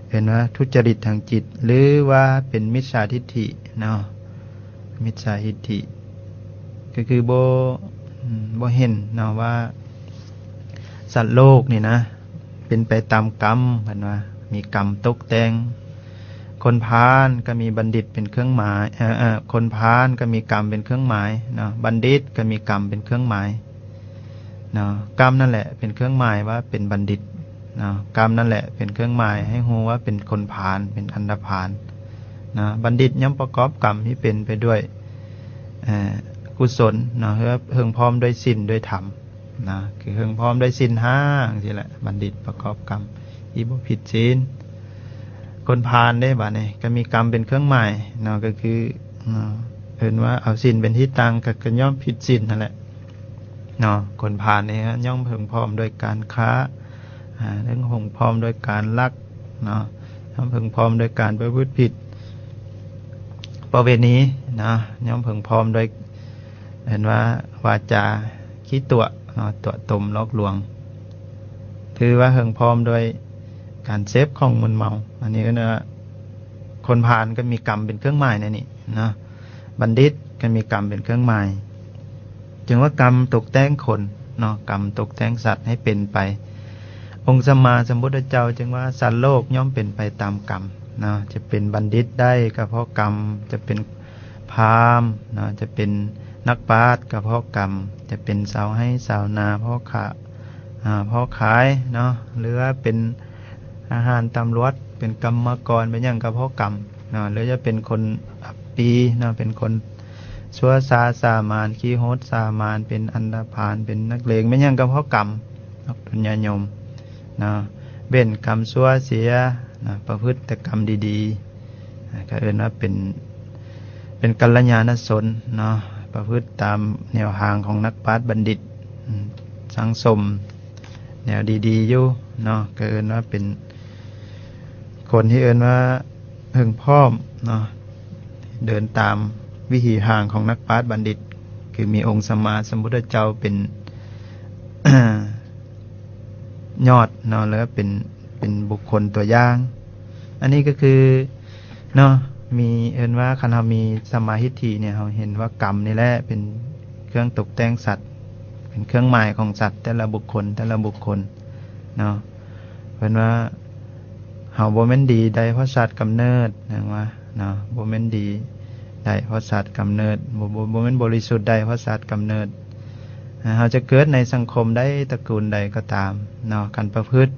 ເອີ້ນວ່າທຸດຈະລິດທາງຈິດ ຫຼືວ່າເປັນມິດສາທິດຖິເນາະ. ມິດສາທິດຖິ ກໍຄືບໍ່ ອືມ ບໍ່ເຫັນເນາະວ່າ ສັດໂລກນີ້ນະ ເປັນໄປຕາມກຳ ເພິ່ນວ່າ ມີກຳຕົກແຕ່ງ. ຄົນພານກໍມີບັນດິດເປັນເຄື່ອງໝາຍ ເອີ ເອີ ຄົນພານກໍມີກຳເປັນເຄື່ອງໝາຍເນາະ ບັນດິດກໍມີກຳເປັນເຄື່ອງໝາຍເນາະ. ກຳນັ້ນແຫຼະເປັນເຄື່ອງໝາຍວ່າເປັນບັນດິດ ເນາະ ກຳນັ້ນແຫຼະເປັນເຄື່ອງໝາຍໃຫ້ຮູ້ວ່າເປັນຄົນພານ ເປັນອັນທະພານເນາະ. ບັນດິດຍ່ອມປະກອບກຳທີ່ເປັນໄປດ້ວຍ ເອີ ກຸສົນເນາະ ເພິ່ງພ້ອມດ້ວຍສິນດ້ວຍທຳເນາະ ຄືເພິ່ງພ້ອມດ້ວຍສິນຫ້າຈັ່ງຊີ້ແຫຼະ ບັນດິດປະກອບກຳທີ່ບໍ່ຜິດສິນ. ຄົນພານເດ້ ບາດນີ້ກໍມີກຳເປັນເຄື່ອງໝາຍເນາະ ກໍຄື ເນາະ ເອີ້ນວ່າເອົາສິນເປັນທີ່ຕັ້ງ ກໍ ກໍຍ່ອມຜິດສິນຫັ້ນແຫຼະເນາະ. ຄົນພານນີ້ຍ່ອມເພິ່ງພ້ອມດ້ວຍການຄ້າ ອາ ເພິ່ງພ້ອມດ້ວຍການລັກເນາະ ຍ່ອມເພິ່ງພ້ອມດ້ວຍການປະພຶດຜິດປະເວນີເນາະ ຍ່ອມເພິ່ງພ້ອມດ້ວຍ ເອີ້ນວ່າວາຈາຂີ້ຕົວະເນາະ ຕົວະຕົມຫຼອກລວງ ຖືວ່າເພິ່ງພ້ອມດ້ວຍການເສບຂອງມຶນເມົາ. ອັນນີ້ເອີ້ນວ່າຄົນພານກໍມີກຳເປັນເຄື່ອງໝາຍໃນນີ້ເນາະ ບັນດິດກໍມີກຳເປັນເຄື່ອງໝາຍ. ຈຶ່ງວ່າກຳຕົກແຕ່ງຄົນເນາະ ກຳຕົກແຕ່ງສັດໃຫ້ເປັນໄປ. ອົງສຳມາສຳພຸດທະເຈົ້າຈຶ່ງວ່າ ສັດໂລກຍ່ອມເປັນໄປຕາມກຳເນາະ ຈະເປັນບັນດິດໄດ້ກໍເພາະກຳ ຈະເປັນພາມເນາະ ຈະເປັນນັກປາດກໍເພາະກຳ ຈະເປັນຊາວໄຮ່ຊາວນາ ພໍ່ຄ້າ ອາ ພໍ່ຂາຍເນາະ ຫຼືວ່າເປັນທະຫານຕຳຫຼວດ ເປັນກຳມະກອນ ເປັນຫຍັງກໍເພາະກຳເນາະ ຫຼືຈະເປັນຄົນອັບປີເນາະ ເປັນຄົນຊົ່ວຊ້າສາມານ ຂີ້ຫົດສາມານ ເປັນອັນທະພານ ເປັນນັກເລງ ແມ່ນຫຍັງກໍເພາະກຳເນາະ ໂຕຍາດໂຍມເນາະ ເວັ້ນກຳຊົ່ວເສຍເນາະ ປະພຶດແຕ່ກຳດີໆ ອ່າ ກໍເອີ້ນວ່າເປັນ ເປັນກັນລະຍານະຊົນເນາະ ປະພຶດຕາມແນວທາງຂອງນັກປາດບັນດິດ ອືມ ສັງສົມແນວດີໆຢູ່ເນາະ ກໍເອີ້ນວ່າເປັນຄົນທີ່ເອີ້ນວ່າເພິ່ງພ້ອມເນາະ ເດີນຕາມວິຖີທາງຂອງນັກປາດບັນດິດ ຄືມີອົງສຳມາສຳພຸດທະເຈົ້າເປັນ ຍອດເນາະ ຫຼືເປັນ ເປັນບຸກຄົນຕົວຢ່າງ. ອັນນີ້ກໍຄືເນາະ ມີ ເອີ້ນວ່າຄັນເຮົາມີສຳມາທິດຖິນີ້ ເຮົາເຫັນວ່າກຳນີ້ແຫຼະເປັນເຄື່ອງຕົກແຕ່ງສັດ ເປັນເຄື່ອງໝາຍຂອງສັດແຕ່ລະບຸກຄົນ ແຕ່ລະບຸກຄົນເນາະ. ເພິ່ນວ່າເຮົາບໍ່ແມ່ນດີໄດ້ເພາະຊາດກຳເນີດ ຫຍັງວ່າເນາະ ບໍ່ແມ່ນດີໄດ້ເພາະຊາດກຳເນີດ ບໍ່ ບໍ່ ບໍ່ແມ່ນບໍລິສຸດໄດ້ເພາະຊາດກຳເນີດ. ເຮົາຈະເກີດໃນສັງຄົມໃດ ຕະກູນໃດກໍຕາມເນາະ ຄັນປະພຶດ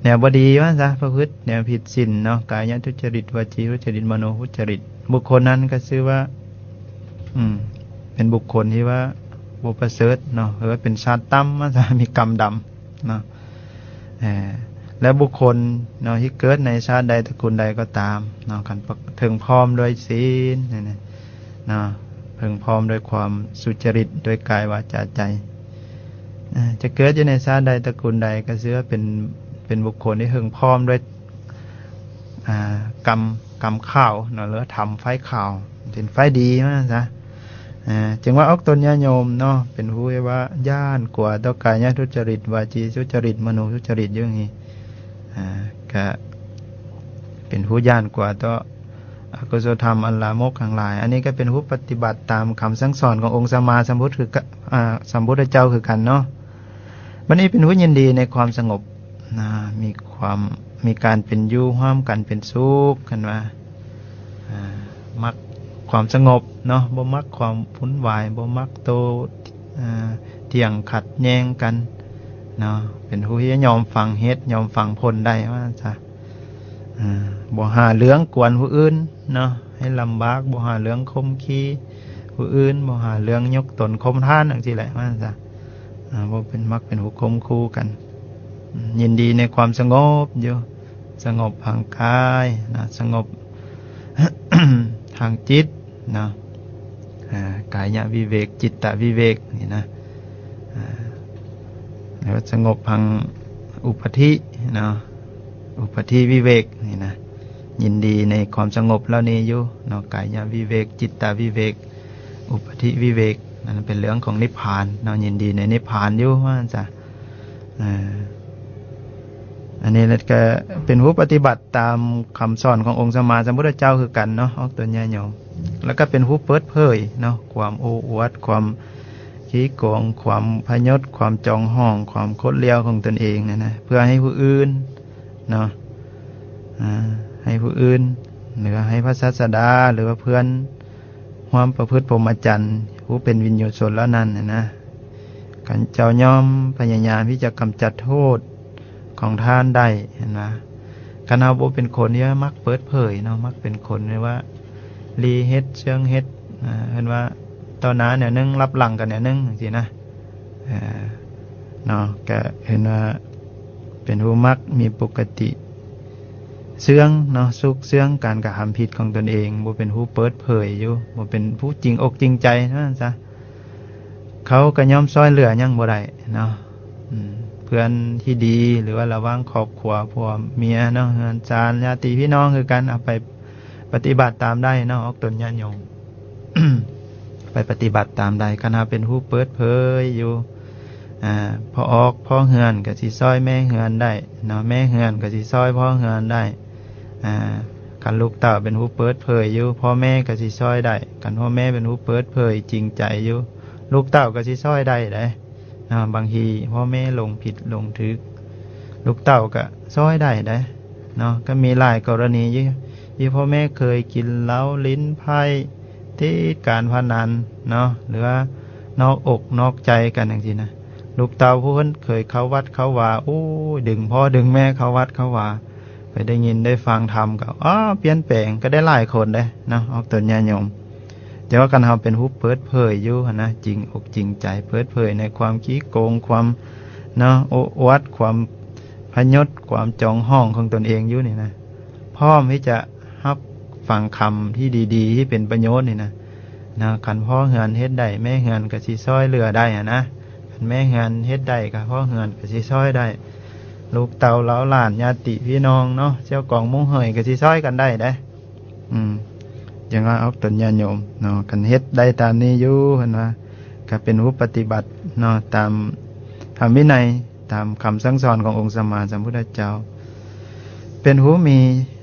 ແນວບໍ່ດີວ່າຊະ ປະພຶດແນວຜິດສິນເນາະ ກາຍະທຸດຈະລິດ ວາຈີທຸດຈະລິດ ມະໂນທຸດຈະລິດ ບຸກຄົນນັ້ນກໍຊື່ວ່າ ອືມ ເປັນບຸກຄົນທີ່ວ່າບໍ່ປະເສີດເນາະ ຫຼືວ່າເປັນຊາດຕ່ຳວ່າຊະ ມີກຳດຳເນາະ. ເອີ ແລະບຸກຄົນເນາະ ທີ່ເກີດໃນຊາດໃດຕະກູນໃດກໍຕາມເນາະ ຄັນປະ ເຖິງພ້ອມດ້ວຍສິນນີ້ນະ ເນາະ ເພິ່ງພ້ອມດ້ວຍຄວາມສຸຈະລິດ ດ້ວຍກາຍ ວາຈາ ໃຈ ເອີ ຈະເກີດຢູ່ໃນຊາດໃດຕະກູນໃດ ກໍຊື່ວ່າເປັນ ເປັນບຸກຄົນທີ່ເພິ່ງພ້ອມດ້ວຍ ອ່າ ກຳ ກຳຂາວເນາະ ຫຼືວ່າທຳໄຟຂາວ ເປັນໄຟດີວ່າຊັ້ນຊະ. ເອີ ຈຶ່ງວ່າອອກຕົນຍາດໂຍມເນາະ ເປັນຜູ້ທີ່ວ່າຢ້ານກົວຕໍ່ກາຍະທຸດຈະລິດ ວາຈີທຸດຈະລິດ ມະໂນທຸດຈະລິດຢູ່ນີ້ ອ່າ ກະເປັນຜູ້ຢ້ານກົວຕໍ່ອະກຸສົລທຳອັນລາມົກທັງຫຼາຍ. ອັນນີ້ກໍເປັນຜູ້ປະຕິບັດຕາມຄຳສັ່ງສອນຂອງອົງສຳມາສຳພຸດ ຄື ອ່າ ສຳພຸດທະເຈົ້າຄືກັນເນາະ. ບັດນີ້ເປັນຜູ້ຍິນດີໃນຄວາມສະຫງົບນະ ມີຄວາມ ມີການເປັນຢູ່ຮ່ວມກັນເປັນສຸກ ເພິ່ນວ່າ ອ່າ ມັກຄວາມສະຫງົບເນາະ ບໍ່ມັກຄວາມວຸ່ນວາຍ ບໍ່ມັກໂຕ້ ອ່າ ຖຽງຂັດແຍ່ງກັນເນາະ ເປັນຜູ້ທີ່ຍອມຟັງເຫດ ຍອມຟັງຜົນໄດ້ວ່າຊັ້ນຊະ. ອ່າ ບໍ່ຫາເລື່ອງກວນຜູ້ອື່ນເນາະ ໃຫ້ລຳບາກ ບໍ່ຫາເລື່ອງຂົ່ມຂູ່ຜູ້ອື່ນ ບໍ່ຫາເລື່ອງຍົກຕົນຂົ່ມທ່ານ ຈັ່ງຊີ້ແຫຼະວ່າຊັ້ນຊະ. ອ່າ ບໍ່ເປັນ ມັກເປັນຜູ້ຂົ່ມຂູ່ກັນ ອືມ ຍິນດີໃນຄວາມສະຫງົບຢູ່ ສະຫງົບທາງກາຍນະ ສະຫງົບທາງຈິດເນາະ ອ່າ ກາຍະວິເວກ ຈິດຕະວິເວກນີ້ນະ ອ່າ ແລ້ວສະຫງົບທາງອຸປະທິເນາະ ອຸປະທິວິເວກນີ້ນະ ຍິນດີໃນຄວາມສະຫງົບເຫຼົ່ານີ້ຢູ່ເນາະ ກາຍະວິເວກ ຈິດຕະວິເວກ ອຸປະທິວິເວກ ນັ້ນເປັນເລື່ອງຂອງນິບພານເນາະ ຍິນດີໃນນິບພານຢູ່ວ່າຊັ້ນຊະ. ເອີ ອັນນີ້ແຫຼະກໍເປັນຜູ້ປະຕິບັດຕາມຄຳສອນຂອງອົງສຳມາສຳພຸດທະເຈົ້າຄືກັນເນາະ ອອກຕົນຍາດໂຍມ. ແລ້ວກໍເປັນຜູ້ເປີດເຜີຍເນາະ ຄວາມໂອ້ອວດ ຄວາມຂີ້ໂກງ ຄວາມພະຍົດ ຄວາມຈອງຫອງ ຄວາມໂຄດລ່ຽວຂອງຕົນເອງນັ້ນນະ ເພື່ອໃຫ້ຜູ້ອື່ນເນາະ ອ່າ ໃຫ້ຜູ້ອື່ນ ຫຼືວ່າໃຫ້ພະສາດສະດາ ຫຼືວ່າເພື່ອນຮ່ວມປະພຶດພົມມະຈັນ ຜູ້ເປັນວິນຍູຊົນເຫຼົ່ານັ້ນນະ ຄັນເຈົ້າຍ່ອມພະຍາຍາມທີ່ຈະກຳຈັດໂທດຂອງທ່ານໄດ້ ເຫັນບໍ່? ຄັນເຮົາບໍ່ເປັນຄົນທີ່ມັກເປີດເຜີຍເນາະ ມັກເປັນຄົນທີ່ວ່າລີເຮັດເຊື່ອງເຮັດ ອ່າ ເອີ້ນວ່າຕໍ່ໜ້າແນວໜຶ່ງ ລັບຫຼັງກັນແນວໜຶ່ງ ຈັ່ງຊີ້ນະ ເອີ ເນາະ ກະເຫັນວ່າເປັນຜູ້ມັກມີປົກກະຕິເຊື່ອງເນາະ ຊຸກເຊື່ອງການກະທຳຜິດຂອງຕົນເອງ ບໍ່ເປັນຜູ້ເປີດເຜີຍຢູ່ ບໍ່ເປັນຜູ້ຈິງອົກຈິງໃຈ ວ່າຊັ້ນຊະ. ເຂົາກໍຍ່ອມຊ່ອຍເຫຼືອຫຍັງບໍ່ໄດ້ເນາະ ອືມ ເພື່ອນທີ່ດີ ຫຼືວ່າລະຫວ່າງຄອບຄົວຜົວເມຍເນາະ ເຮືອນຊານ ຍາດຕິພີ່ນ້ອງຄືກັນ ເອົາໄປປະຕິບັດຕາມໄດ້ເນາະ ອອກຕົນຍາດໂຍມ ໄປປະຕິບັດຕາມໄດ້ ຄັນເຮົາເປັນຜູ້ເປີດເຜີຍຢູ່ ອ່າ ພໍ່ອອກພໍ່ເຮືອນກໍຊິຊ່ອຍແມ່ເຮືອນໄດ້ເນາະ ແມ່ເຮືອນກໍຊິຊ່ອຍພໍ່ເຮືອນໄດ້ ອ່າ ຄັນລູກເຕົ້າເປັນຜູ້ເປີດເຜີຍຢູ່ ພໍ່ແມ່ກໍຊິຊ່ອຍໄດ້ ຄັນພໍ່ແມ່ເປັນຜູ້ເປີດເຜີຍຈິງໃຈຢູ່ ລູກເຕົ້າກໍຊິຊ່ອຍໄດ້ເດ້ເນາະ. ບາງທີພໍ່ແມ່ຫຼົງຜິດຫຼົງຖືກ ລູກເຕົ້າກໍຊ່ອຍໄດ້ເດ້ເນາະ ກໍມີຫຼາຍກໍລະນີຢູ່ ທີ່ພໍ່ແມ່ເຄີຍກິນເຫຼົ້າຫຼິ້ນໄພ້ ຕິດການພະນັນເນາະ ຫຼືວ່ານອກອົກນອກໃຈກັນຈັ່ງຊີ້ນະ ລູກເຕົ້າຜູ້ເພິ່ນເຄີຍເຂົ້າວັດເຂົ້າວາ ໂອ້ຍ ດຶງພໍ່ດຶງແມ່ເຂົ້າວັດເຂົ້າວາ ໄປໄດ້ຍິນໄດ້ຟັງທຳກໍ ອ້າ ປ່ຽນແປງ ກໍໄດ້ຫຼາຍຄົນເດ້ເນາະ ອອກຕົນຍາດໂຍມ. ແຕ່ວ່າຄັນເຮົາເປັນຜູ້ເປີດເຜີຍຢູ່ຫັ້ນນະ ຈິງອົກຈິງໃຈ ເປີດເຜີຍໃນຄວາມຂີ້ໂກງ ຄວາມເນາະ ໂອ້ອວດ ຄວາມພະຍົດ ຄວາມຈອງຫ້ອງຂອງຕົນເອງຢູ່ນີ້ນະ ພ້ອມທີ່ຈະຮັບຟັງຄຳທີ່ດີໆ ທີ່ເປັນປະໂຫຍດນີ້ນະ ນະ ຄັນພໍ່ເຮືອນເຮັດໄດ້ ແມ່ເຮືອນກໍຊິຊ່ອຍເຫຼືອໄດ້ຫັ້ນນະ. ຄັນແມ່ເຮືອນເຮັດໄດ້ ກໍພໍ່ເຮືອນກໍຊິຊ່ອຍໄດ້ ລູກເຕົ້າເຫຼົ່າຫຼານ ຍາດຕິພີ່ນ້ອງເນາະ ເຈົ້າກອງໝູ່ເຮີຍ ກໍຊິຊ່ອຍກັນໄດ້ເດ້. ອືມ ຈັ່ງວ່າອອກຕົນຍາດໂຍມເນາະ ຄັນເຮັດໄດ້ຕາມນີ້ຢູ່ ເພິ່ນວ່າ ກໍເປັນຜູ້ປະຕິບັດເນາະ ຕາມທຳວິໄນ ຕາມຄຳສັ່ງສອນຂອງອົງສຳມາສຳພຸດທະເຈົ້າ ເປັນຜູ້ມີ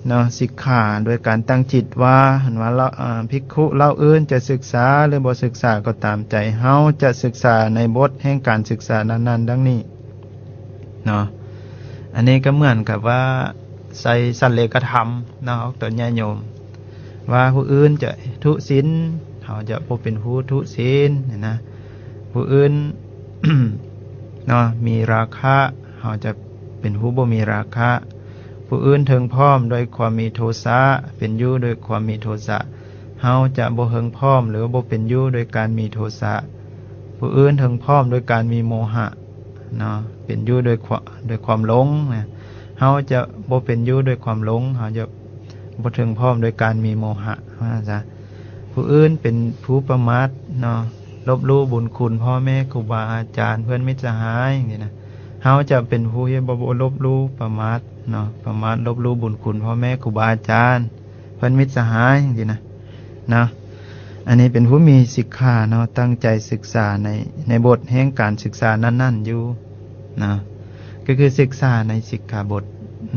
ເນາະ ສິກຂາໂດຍການຕັ້ງຈິດວ່າ ເຫັນວ່າລາວ ອາ ພິກຂຸເຫຼົ່າອື່ນຈະສຶກສາ ຫຼື ບໍ່ສຶກສາກໍຕາມໃຈ ເຮົາຈະສຶກສາໃນບົດແຫ່ງການສຶກສານັ້ນໆ ດັ່ງນີ້ເນາະ. ອັນນີ້ກໍເໝືອນກັບວ່າໃສ່ສັນເລກະທຳເນາະ ອອກຕົນຍາດໂຍມ ວ່າຜູ້ອື່ນຈະທຸສິນ ເຮົາຈະບໍ່ເປັນຜູ້ທຸສິນນີ້ນະ. ຜູ້ອື່ນເນາະ ມີລາຄະ ເຮົາຈະເປັນຜູ້ບໍ່ມີລາຄະ. ຜູ້ອື່ນເຖິງພ້ອມດ້ວຍຄວາມມີໂທສະ ເປັນຢູ່ດ້ວຍຄວາມມີໂທສະ ເຮົາຈະບໍ່ເຖິງພ້ອມ ຫຼື ບໍ່ເປັນຢູ່ດ້ວຍການມີໂທສະ. ຜູ້ອື່ນເຖິງພ້ອມດ້ວຍການມີໂມຫະເນາະ ເປັນຢູ່ດ້ວຍຄວາມ ດ້ວຍຄວາມຫຼົງນະ ເຮົາຈະບໍ່ເປັນຢູ່ດ້ວຍຄວາມຫຼົງ ເຮົາຈະບໍ່ເຖິງພ້ອມດ້ວຍການມີໂມຫະ ວ່າຊະ. ຜູ້ອື່ນເປັນຜູ້ປະໝາດເນາະ ລົບຫຼູ່ບຸນຄຸນພໍ່ແມ່ ຄູບາອາຈານ ເພື່ອນມິດສະຫາຍ ຈັ່ງຊີ້ນະ ເຮົາຈະເປັນຜູ້ທີ່ບໍ່ ບໍ່ລົບຫຼູ່ປະໝາດເນາະ ປະໝາດລົບຫຼູ່ບຸນຄຸນພໍ່ແມ່ ຄູບາອາຈານ ເພື່ອນມິດສະຫາຍ ຈັ່ງຊີ້ນະ ເນາະ. ອັນນີ້ເປັນຜູ້ມີສິກຂາເນາະ ຕັ້ງໃຈສຶກສາໃນ ໃນບົດແຫ່ງການສຶກສານັ້ນໆ ຢູ່ເນາະ ກໍຄືສຶກສາໃນສິກຂາບົດ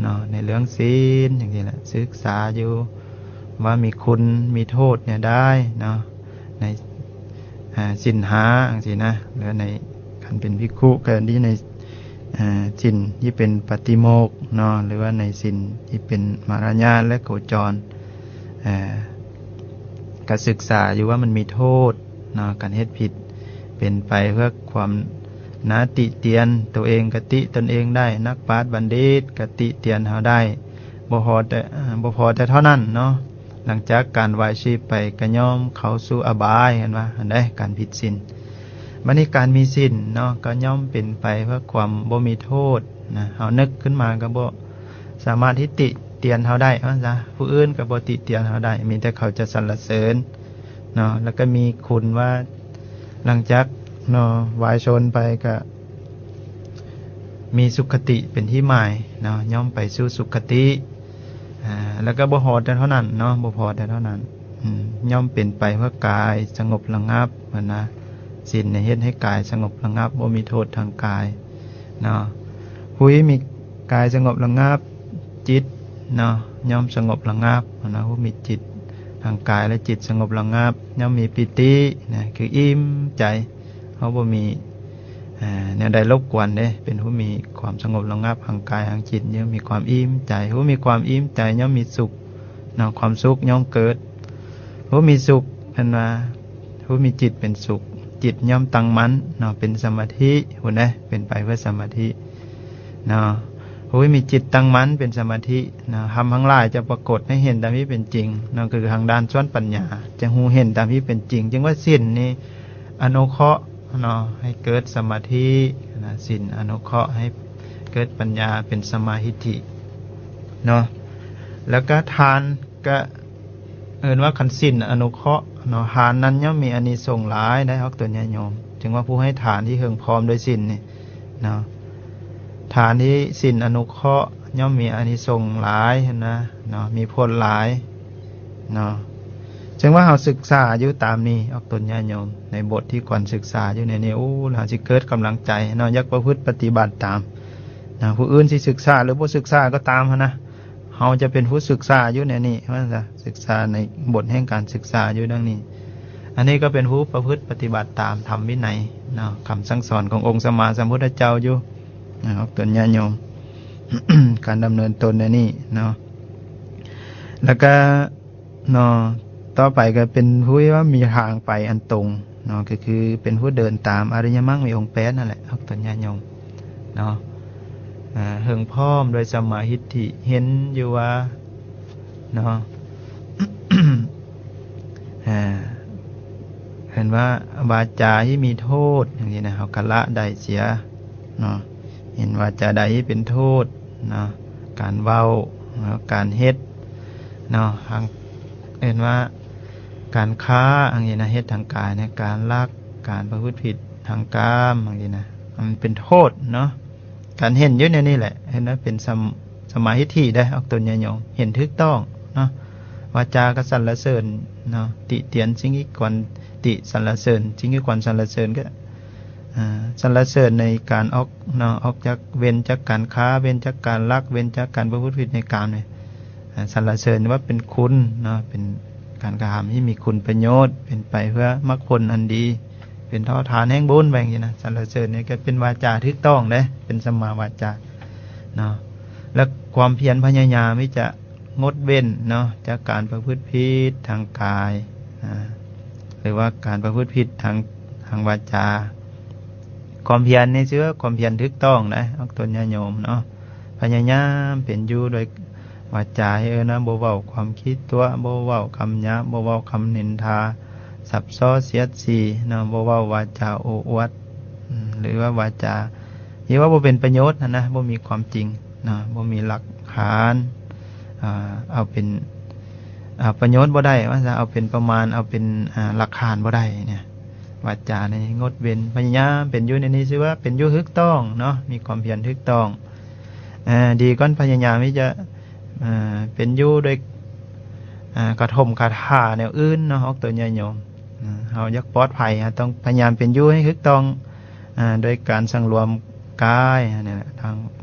ເນາະ ໃນເລື່ອງສິນ ຈັ່ງຊີ້ແຫຼະ ສຶກສາຢູ່ວ່າມີຄຸນມີໂທດແນວໃດເນາະ ໃນ ອາ ສິນຫ້າ ຈັ່ງຊີ້ນະ ຫຼືໃນ ຄັນເປັນພິກຂຸກໍດີໃນ ອາ ສິນທີ່ເປັນປາຕິໂມກເນາະ ຫຼືວ່າໃນສິນທີ່ເປັນມາລະຍາດ ແລະ ໂຄຈອນ ອາ ກໍສຶກສາຢູ່ວ່າມັນມີໂທດເນາະ ການເຮັດຜິດ ເປັນໄປເພື່ອຄວາມໜ້າຕິຕຽນ ໂຕເອງກໍຕິຕົນເອງໄດ້ ນັກປາດບັນດິດກໍຕິຕຽນເຮົາໄດ້ ບໍ່ພໍແຕ່ ອາ ບໍ່ພໍແຕ່ເທົ່ານັ້ນເນາະ ຫຼັງຈາກການວາຍຊີບໄປກໍຍ່ອມເຂົ້າສູ່ອະບາຍ ເຫັນວ່າ ອັນໃດ ການຜິດສິນ. ບັດນີ້ການມີສິນເນາະ ກໍຍ່ອມເປັນໄປເພື່ອຄວາມບໍ່ມີໂທດນະ ເຮົານຶກຂຶ້ນມາກໍບໍ່ສາມາດທີ່ຕິຕຽນເຮົາໄດ້ ວ່າຊະ ຜູ້ອື່ນກໍບໍ່ຕິຕຽນເຮົາໄດ້ ມີແຕ່ເຂົາຈະສັນລະເສີນເນາະ ແລ້ວກໍມີຄຸນວ່າ ຫຼັງຈາກເນາະ ວາຍຊົນໄປກໍ ມີສຸຄະຕິເປັນທີ່ໝາຍເນາະ ຍ່ອມໄປສູ່ສຸຄະຕິ ອາ ແລ້ວກໍບໍ່ພໍແຕ່ເທົ່ານັ້ນເນາະ ບໍ່ພໍແຕ່ເທົ່ານັ້ນ ອືມ ຍ່ອມເປັນໄປເພື່ອກາຍສະຫງົບລະງັບ ເພິ່ນວ່າ ສິນນີ້ເຮັດໃຫ້ກາຍສະຫງົບລະງັບ ບໍ່ມີໂທດທາງກາຍເນາະ. ຜູ້ທີ່ມີກາຍສະຫງົບລະງັບ ຈິດເນາະ ຍ່ອມສະຫງົບລະງັບ ເນາະ ຜູ້ມີຈິດ ທາງກາຍ ແລະ ຈິດສະຫງົບລະງັບ ຍ່ອມມີປີຕິນະ ຄືອີ່ມໃຈ ເຮົາບໍ່ມີ ອາ ແນວໃດລົບກວນເດ້ ເປັນຜູ້ມີຄວາມສະຫງົບລະງັບທາງກາຍທາງຈິດ ມີຄວາມອີ່ມໃຈ ຜູ້ມີຄວາມອີ່ມໃຈຍ່ອມມີສຸກເນາະ ຄວາມສຸກຍ່ອມເກີດ ຜູ້ມີສຸກ ເພິ່ນວ່າ ຜູ້ມີຈິດເປັນສຸກ ຈິດຍ່ອມຕັ້ງໝັ້ນເນາະ ເປັນສະມາທິ ພຸ້ນເດ້ ເປັນໄປເພື່ອສະມາທິເນາະ. ຜູ້ມີຈິດຕັ້ງໝັ້ນເປັນສະມາທິເນາະ ທຳທັງຫຼາຍຈະປາກົດໃຫ້ເຫັນຕາມທີ່ເປັນຈິງເນາະ ກໍຄືທາງດ້ານສ່ວນປັນຍາ ຈະຮູ້ເຫັນຕາມທີ່ເປັນຈິງ ຈຶ່ງວ່າສິນນີ້ອະນຸເຄາະເນາະ ໃຫ້ເກີດສະມາທິນະ ສິນອະນຸເຄາະໃຫ້ເກີດປັນຍາເປັນສະມາທິເນາະ. ແລ້ວກໍທານ ກະເອີ້ນວ່າຄັນສິນອະນຸເຄາະເນາະ ທານນັ້ນຍ່ອມມີອານິສົງຫຼາຍໄດ໋ ອອກຕົນຍາດໂຍມ ຈຶ່ງວ່າຜູ້ໃຫ້ທານທີ່ເພິ່ງພ້ອມດ້ວຍສິນນີ້ເນາະ ທານທີ່ສິນອະນຸເຄາະຍ່ອມມີອານິສົງຫຼາຍຫັ້ນນະເນາະ ມີຜົນຫຼາຍເນາະ. ເຊິ່ງວ່າເຮົາສຶກສາຢູ່ຕາມນີ້ ອອກຕົນຍາດໂຍມ ໃນບົດທີ່ຄວນສຶກສາຢູ່ໃນນີ້ ໂອ້ ເຮົາຊິເກີດກຳລັງໃຈເນາະ ຢາກປະພຶດປະຕິບັດຕາມເນາະ ຜູ້ອື່ນຊິສຶກສາ ຫຼື ບໍ່ສຶກສາກໍຕາມຫັ້ນນະ ເຮົາຈະເປັນຜູ້ສຶກສາຢູ່ໃນນີ້ ວ່າຊັ້ນຊະ ສຶກສາໃນບົດແຫ່ງການສຶກສາຢູ່ດັ່ງນີ້. ອັນນີ້ກໍເປັນຜູ້ປະພຶດປະຕິບັດຕາມທຳວິໄນເນາະ ຄຳສັ່ງສອນຂອງອົງສຳມາສຳພຸດທະເຈົ້າຢູ່ເນາະ ອອກຕົນຍາດໂຍມ ການດຳເນີນຕົນໃນນີ້ເນາະ. ແລ້ວກໍເນາະ ຕໍ່ໄປກໍເປັນຜູ້ທີ່ວ່າມີທາງໄປອັນຕົງເນາະ ກໍຄືເປັນຜູ້ເດີນຕາມອະລິຍະມັກມີອົງແປດນັ້ນແຫຼະ ອອກຕົນຍາດໂຍມເນາະ. ອ່າ ເຫິ່ງພ້ອມດ້ວຍສຳມາທິດຖິ ເຫັນຢູ່ວ່າເນາະ ອ່າ ເຫັນວ່າວາຈາທີ່ມີໂທດຈັ່ງຊີ້ນະ ເຮົາກະລະໄດ້ເສຍເນາະ ເຫັນວາຈາໃດທີ່ເປັນໂທດເນາະ ການເວົ້າເນາະ ການເຮັດເນາະ ເອີ້ນວ່າການຄ້າຈັ່ງຊີ້ນະ ເຮັດທາງກາຍນະ ການລັກ ການປະພຶດຜິດທາງກາມຈັ່ງຊີ້ນະ ມັນເປັນໂທດເນາະ. ການເຫັນຢູ່ໃນນີ້ແຫຼະ ເຫັນວ່າເປັນສຳ ສຳມາທິດຖິເດ້ ອອກຕົນຍາດໂຍມ ເຫັນຖືກຕ້ອງເນາະ ວາຈາກໍສັນລະເສີນເນາະ ຕິຕຽນສິ່ງທີ່ຄວນຕິ ສັນລະເສີນສິ່ງທີ່ຄວນສັນລະເສີນ ກໍ ອ່າ ສັນລະເສີນໃນການອອກເນາະ ອອກຈາກ ເວັ້ນຈາກການຄ້າ ເວັ້ນຈາກການລັກ ເວັ້ນຈາກການປະພຶດຜິດໃນກາມນີ້ ອ່າ ສັນລະເສີນວ່າເປັນຄຸນເນາະ ເປັນການກະທຳທີ່ມີຄຸນປະໂຫຍດ ເປັນໄປເພື່ອມັກຜົນອັນດີ ເປັນທໍ່ທານແຫ່ງບຸນ ແບບນີ້ນະ ສັນລະເສີນນີ້ກໍເປັນວາຈາຖືກຕ້ອງເດ້ ເປັນສຳມາວາຈາເນາະ ແລະ ຄວາມພຽນພະຍາຍາມທີ່ຈະງົດເວັ້ນເນາະ ຈາກການປະພຶດຜິດທາງກາຍ ອ່າ ຫຼືວ່າການປະພຶດຜິດທາງ ທາງວາຈາ ຄວາມພຽນນີ້ຊື່ວ່າຄວາມພຽນຖືກຕ້ອງນະ ອອກຕົນຍາດໂຍມເນາະ ພະຍາຍາມເປັນຢູ່ໂດຍ ວາຈາ ເອີ້ນວ່າບໍ່ເວົ້າຄວາມຂີ້ຕົວະ ບໍ່ເວົ້າຄຳຫຍາບ ບໍ່ເວົ້າຄຳນິນທາ ສັບສໍ້ສຽດສີເນາະ ບໍ່ເວົ້າວາຈາໂອ້ອວດ ອືມ ຫຼືວ່າວາຈາທີ່ວ່າບໍ່ເປັນປະໂຫຍດຫັ້ນນະ ບໍ່ມີຄວາມຈິງເນາະ ບໍ່ມີຫຼັກຖານ ອ່າ ເອົາເປັນ ເອົາປະໂຫຍດບໍ່ໄດ້ ວ່າຊະ ເອົາເປັນປະມານ ເອົາເປັນ ອ່າ ຫຼັກຖານບໍ່ໄດ້ເນຍ ວາຈານີ້ງົດເວັ້ນ ພະຍາຍາມເປັນຢູ່ໃນນີ້ ຊື່ວ່າເປັນຢູ່ຖືກຕ້ອງເນາະ ມີຄວາມພຽນຖືກຕ້ອງ ເອີ ດີກ່ອນພະຍາຍາມທີ່ຈະ ເອີ ເປັນຢູ່ໂດຍ ເອີ ກະທົມຄາຖາແນວອື່ນເນາະ ອອກຕົນຍາດໂຍມ ເອີ ເຮົາຢາກປອດໄພ ເຮົາຕ້ອງພະຍາຍາມເປັນຢູ່ໃຫ້ຖືກຕ້ອງ ເອີ ໂດຍການສັງລວມກາຍ ອັນນີ້ແຫຼະ ທາງ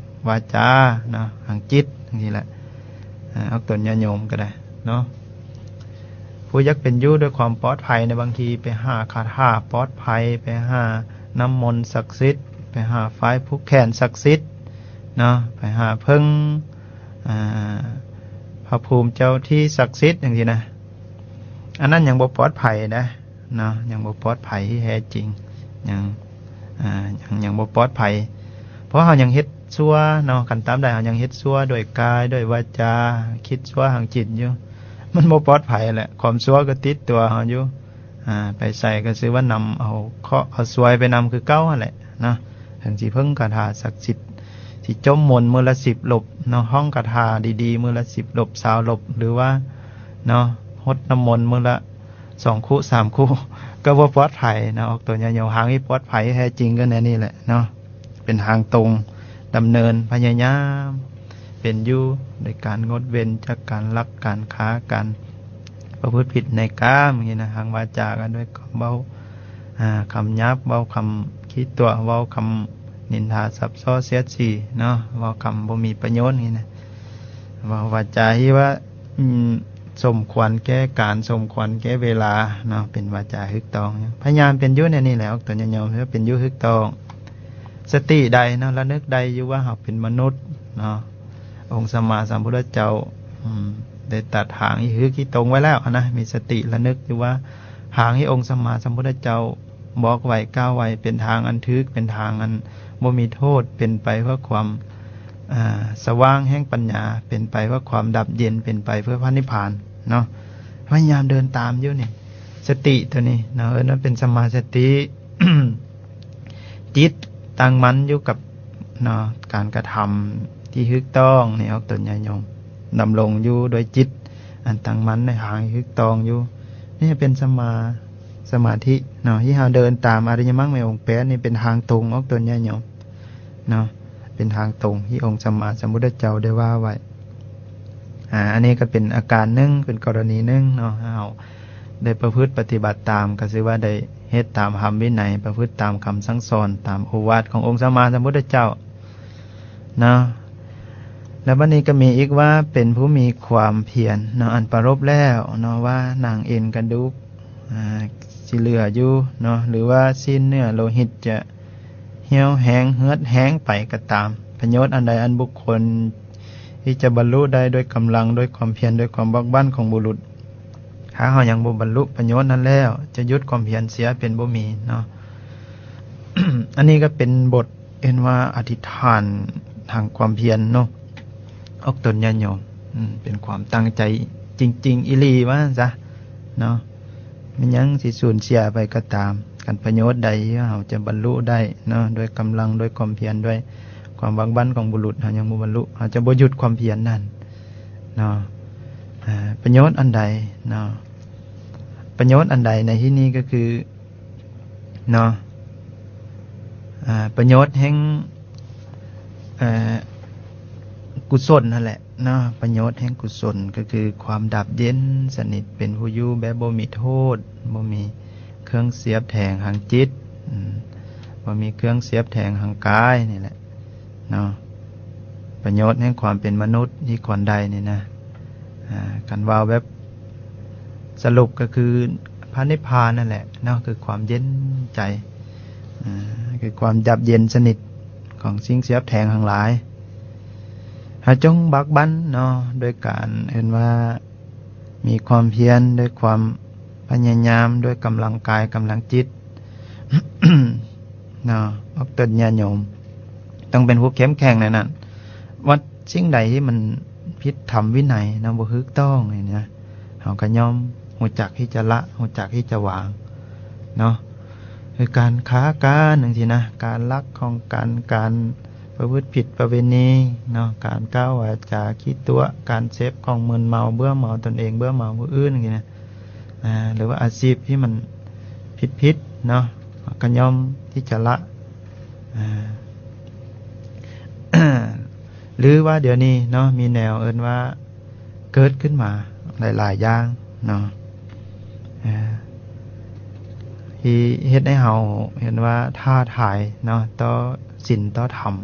ວາຈາເນາະ ທາງຈິດ ຈັ່ງຊີ້ແຫຼະ ເອີ ອອກຕົນຍາດໂຍມກໍໄດ້ເນາະ ຜູ້ຢາກເປັນຢູ່ດ້ວຍຄວາມປອດໄພໃນ ບາງທີໄປຫາຄາຖາປອດໄພ ໄປຫານ້ຳມົນສັກສິດ ໄປຫາຝ້າຍຜູກແຂນສັກສິດເນາະ ໄປຫາເພິ່ງ ອ່າ ພະພູມເຈົ້າທີ່ສັກສິດ ຈັ່ງຊີ້ນະ ອັນນັ້ນຍັງບໍ່ປອດໄພນະເນາະ ຍັງບໍ່ປອດໄພທີ່ແທ້ຈິງ ຍັງ ອ່າ ຍັງ ຍັງບໍ່ປອດໄພ ເພາະເຮົາຍັງເຮັດຊົ່ວເນາະ ຄັນຕາມໃດເຮົາຍັງເຮັດຊົ່ວດ້ວຍກາຍ ດ້ວຍວາຈາ ຄິດຊົ່ວທາງຈິດຢູ່ ມັນບໍ່ປອດໄພແຫຼະ ຄວາມຊົ່ວກໍຕິດຕົວເຮົາຢູ່ ອ່າ ໄປໃສກໍຊື່ວ່ານຳເອົາເຄາະເອົາຊວຍໄປນຳຄືເກົ່າຫັ້ນແຫຼະເນາະ ເຖິງຊິເພິ່ງຄາຖາສັກສິດ ຊິຈົມມົນມື້ລະສິບລົບເນາະ ຮ້ອງຄາຖາດີໆມື້ລະສິບລົບ ຊາວລົບ ຫຼືວ່າເນາະ ຫົດນ້ຳມົນມື້ລະສອງຄູ່ ສາມຄູ່ ກໍບໍ່ປອດໄພເນາະ ອອກຕົນຍາດໂຍມ ທາງທີ່ປອດໄພແທ້ຈິງກໍແນວນີ້ແຫຼະເນາະ ເປັນທາງຕົງ ດຳເນີນ ພະຍາຍາມເປັນຢູ່ ໂດຍການງົດເວັ້ນຈາກການລັກ ການຄ້າ ການປະພຶດຜິດໃນກາມ ຈັ່ງຊີ້ນະ ທາງວາຈາກໍດ້ວຍຄຳເວົ້າ ອ່າ ຄຳຫຍາບ ເວົ້າຄຳຂີ້ຕົວະ ເວົ້າຄຳນິນທາສັບສໍ້ສຽດສີເນາະ ເວົ້າຄຳບໍ່ມີປະໂຫຍດ ຈັ່ງຊີ້ນະ ເວົ້າວາຈາທີ່ວ່າ ອືມ ສົມຄວນແກ່ການ ສົມຄວນແກ່ເວລາເນາະ ເປັນວາຈາຖືກຕ້ອງ ພະຍາຍາມເປັນຢູ່ໃນນີ້ແຫຼະ ອອກຕົນຍາດໂຍມ ເປັນຢູ່ຖືກຕ້ອງ ສະຕິໄດ້ເນາະ ລະນຶກໄດ້ຢູ່ວ່າເຮົາເປັນມະນຸດເນາະ ອົງສຳມາສຳພຸດທະເຈົ້າ ອືມ ໄດ້ຕັດທາງທີ່ຖືກທີ່ຕົງໄວ້ແລ້ວຫັ້ນນະ ມີສະຕິລະນຶກຢູ່ວ່າ ທາງທີ່ອົງສຳມາສຳພຸດທະເຈົ້າບອກໄວ້ ກ່າວໄວ້ ເປັນທາງອັນຖືກ ເປັນທາງອັນບໍ່ມີໂທດ ເປັນໄປເພື່ອຄວາມ ອ່າ ສະຫວ່າງແຫ່ງປັນຍາ ເປັນໄປເພື່ອຄວາມດັບເຢັນ ເປັນໄປເພື່ອພະນິບພານເນາະ ພະຍາຍາມເດີນຕາມຢູ່ນີ້ ສະຕິໂຕນີ້ເນາະ ເອີ້ນວ່າເປັນສຳມາສະຕິ ຈິດຕັ້ງໝັ້ນຢູ່ກັບເນາະ ການກະທຳທີ່ຖືກຕ້ອງນີ້ ອອກຕົນຍາດໂຍມ ດຳລົງຢູ່ໂດຍຈິດອັນຕັ້ງໝັ້ນໃນທາງທີ່ຖືກຕ້ອງຢູ່ ນີ້ເປັນສຳມາສະມາທິເນາະ ທີ່ເຮົາເດີນຕາມອະລິຍະມັກໃນອົງແປດນີ້ ເປັນທາງຕົງ ອອກຕົນຍາດໂຍມເນາະ ເປັນທາງຕົງທີ່ອົງສຳມາສຳພຸດທະເຈົ້າໄດ້ວ່າໄວ້. ອ່າ ອັນນີ້ກໍເປັນອາການໜຶ່ງ ເປັນກໍລະນີໜຶ່ງເນາະ ເຮົາໄດ້ປະພຶດປະຕິບັດຕາມ ກໍຊື່ວ່າໄດ້ເຮັດຕາມທຳວິໄນ ປະພຶດຕາມຄຳສັ່ງສອນ ຕາມໂອວາດຂອງອົງສຳມາສຳພຸດທະເຈົ້າເນາະ. ແລ້ວບັດນີ້ກໍມີອີກວ່າ ເປັນຜູ້ມີຄວາມພຽນເນາະ ອັນປະລົບແລ້ວເນາະ ວ່າໜັງເອັນກະດູກ ອ່າ ຊິເຫຼືອຢູ່ເນາະ ຫຼືວ່າຊີ້ນເນື້ອໂລຫິດຈະ ຫ່ຽວແຮງເຫືອດແຮງໄປກໍຕາມ, ປະໂຫຍດອັນໃດອັນບຸກຄົນທີ່ຈະບັນລຸໄດ້ດ້ວຍກຳລັງ, ດ້ວຍຄວາມພຽນ, ດ້ວຍຄວາມບາກບັ້ນຂອງບຸລຸດ, ຖ້າເຮົາຍັງບໍ່ບັນລຸປະໂຫຍດນັ້ນແລ້ວ, ຈະຢຸດຄວາມພຽນເສຍເປັນບໍ່ມີເນາະ. ອັນນີ້ກໍເປັນບົດເອີ້ນວ່າອະທິຖານ ທາງຄວາມພຽນເນາະ ອອກຕົນຍາດໂຍມ ອືມ ເປັນຄວາມຕັ້ງໃຈຈິງໆອີ່ຫຼີວ່າຊັ້ນຊະເນາະ. ແມ່ນຫຍັງຊິສູນເສຍໄປກໍຕາມ ຄັນປະໂຫຍດໃດທີ່ເຮົາຈະບັນລຸໄດ້ເນາະ ດ້ວຍກຳລັງ ດ້ວຍຄວາມພຽນ ດ້ວຍຄວາມບາກບັ່ນຂອງບຸລຸດ ເຮົາຍັງບໍ່ບັນລຸ ເຮົາຈະບໍ່ຢຸດຄວາມພຽນນັ້ນເນາະ. ອາ ປະໂຫຍດອັນໃດເນາະ ປະໂຫຍດອັນໃດໃນທີ່ນີ້ກໍຄື ເນາະ ອາ ປະໂຫຍດແຫ່ງ ເອີ ກຸສົນຫັ້ນແຫຼະເນາະ ປະໂຫຍດແຫ່ງກຸສົນກໍຄືຄວາມດັບເຢັນສະໜິດ ເປັນຜູ້ຢູ່ແບບບໍ່ມີໂທດ ບໍ່ມີເຄື່ອງສຽບແທງທາງຈິດ ອືມ ບໍ່ມີເຄື່ອງສຽບແທງທາງກາຍນີ້ແຫຼະເນາະ ປະໂຫຍດແຫ່ງຄວາມເປັນມະນຸດທີ່ຄວນໄດ້ນີ້ນະ. ອາ ຄັນເວົ້າແບບສະຫຼຸບກໍຄືພະນິບພານນັ້ນແຫຼະເນາະ ຄືຄວາມເຢັນໃຈ ອາ ຄືຄວາມດັບເຢັນສະໜິດຂອງສິ່ງສຽບແທງທັງຫຼາຍ. ເຮົາຈົ່ງບາກບັ່ນເນາະ ໂດຍການເອີ້ນວ່າມີຄວາມພຽນ ດ້ວຍຄວາມພະຍາຍາມ ດ້ວຍກຳລັງກາຍ ກຳລັງຈິດ ເນາະ ອອກຕົນຍາດໂຍມ ຕ້ອງເປັນຜູ້ເຂັ້ມແຂງໃນນັ້ນ ວ່າສິ່ງໃດທີ່ມັນຜິດທຳວິໄນເນາະ ບໍ່ຖືກຕ້ອງນີ້ນະ ເຮົາກໍຍ່ອມຮູ້ຈັກທີ່ຈະລະ ຮູ້ຈັກທີ່ຈະວາງເນາະ ຄືການຄ້າການຈັ່ງຊີ້ນະ ການລັກຂອງກັນ ການປະພຶດຜິດປະເວນີເນາະ ການກ່າວວາຈາຂີ້ຕົວະ ການເສບຂອງມຶນເມົາ ເບື່ອເມົາຕົນເອງ ເບື່ອເມົາຜູ້ອື່ນຈັ່ງຊີ້ນະ. ອາ ຫຼືວ່າອາຊີບທີ່ມັນຜິດໆເນາະ ກໍຍ່ອມທີ່ຈະລະ ອາ ຫຼືວ່າດຽວນີ້ເນາະ ມີແນວເອີ້ນວ່າເກີດຂຶ້ນມາຫຼາຍໆຢ່າງເນາະ ອາ ທີ່ເຮັດໃຫ້ເຮົາເຫັນວ່າທ້າທາຍເນາະ ຕໍ່ສິນຕໍ່ທຳ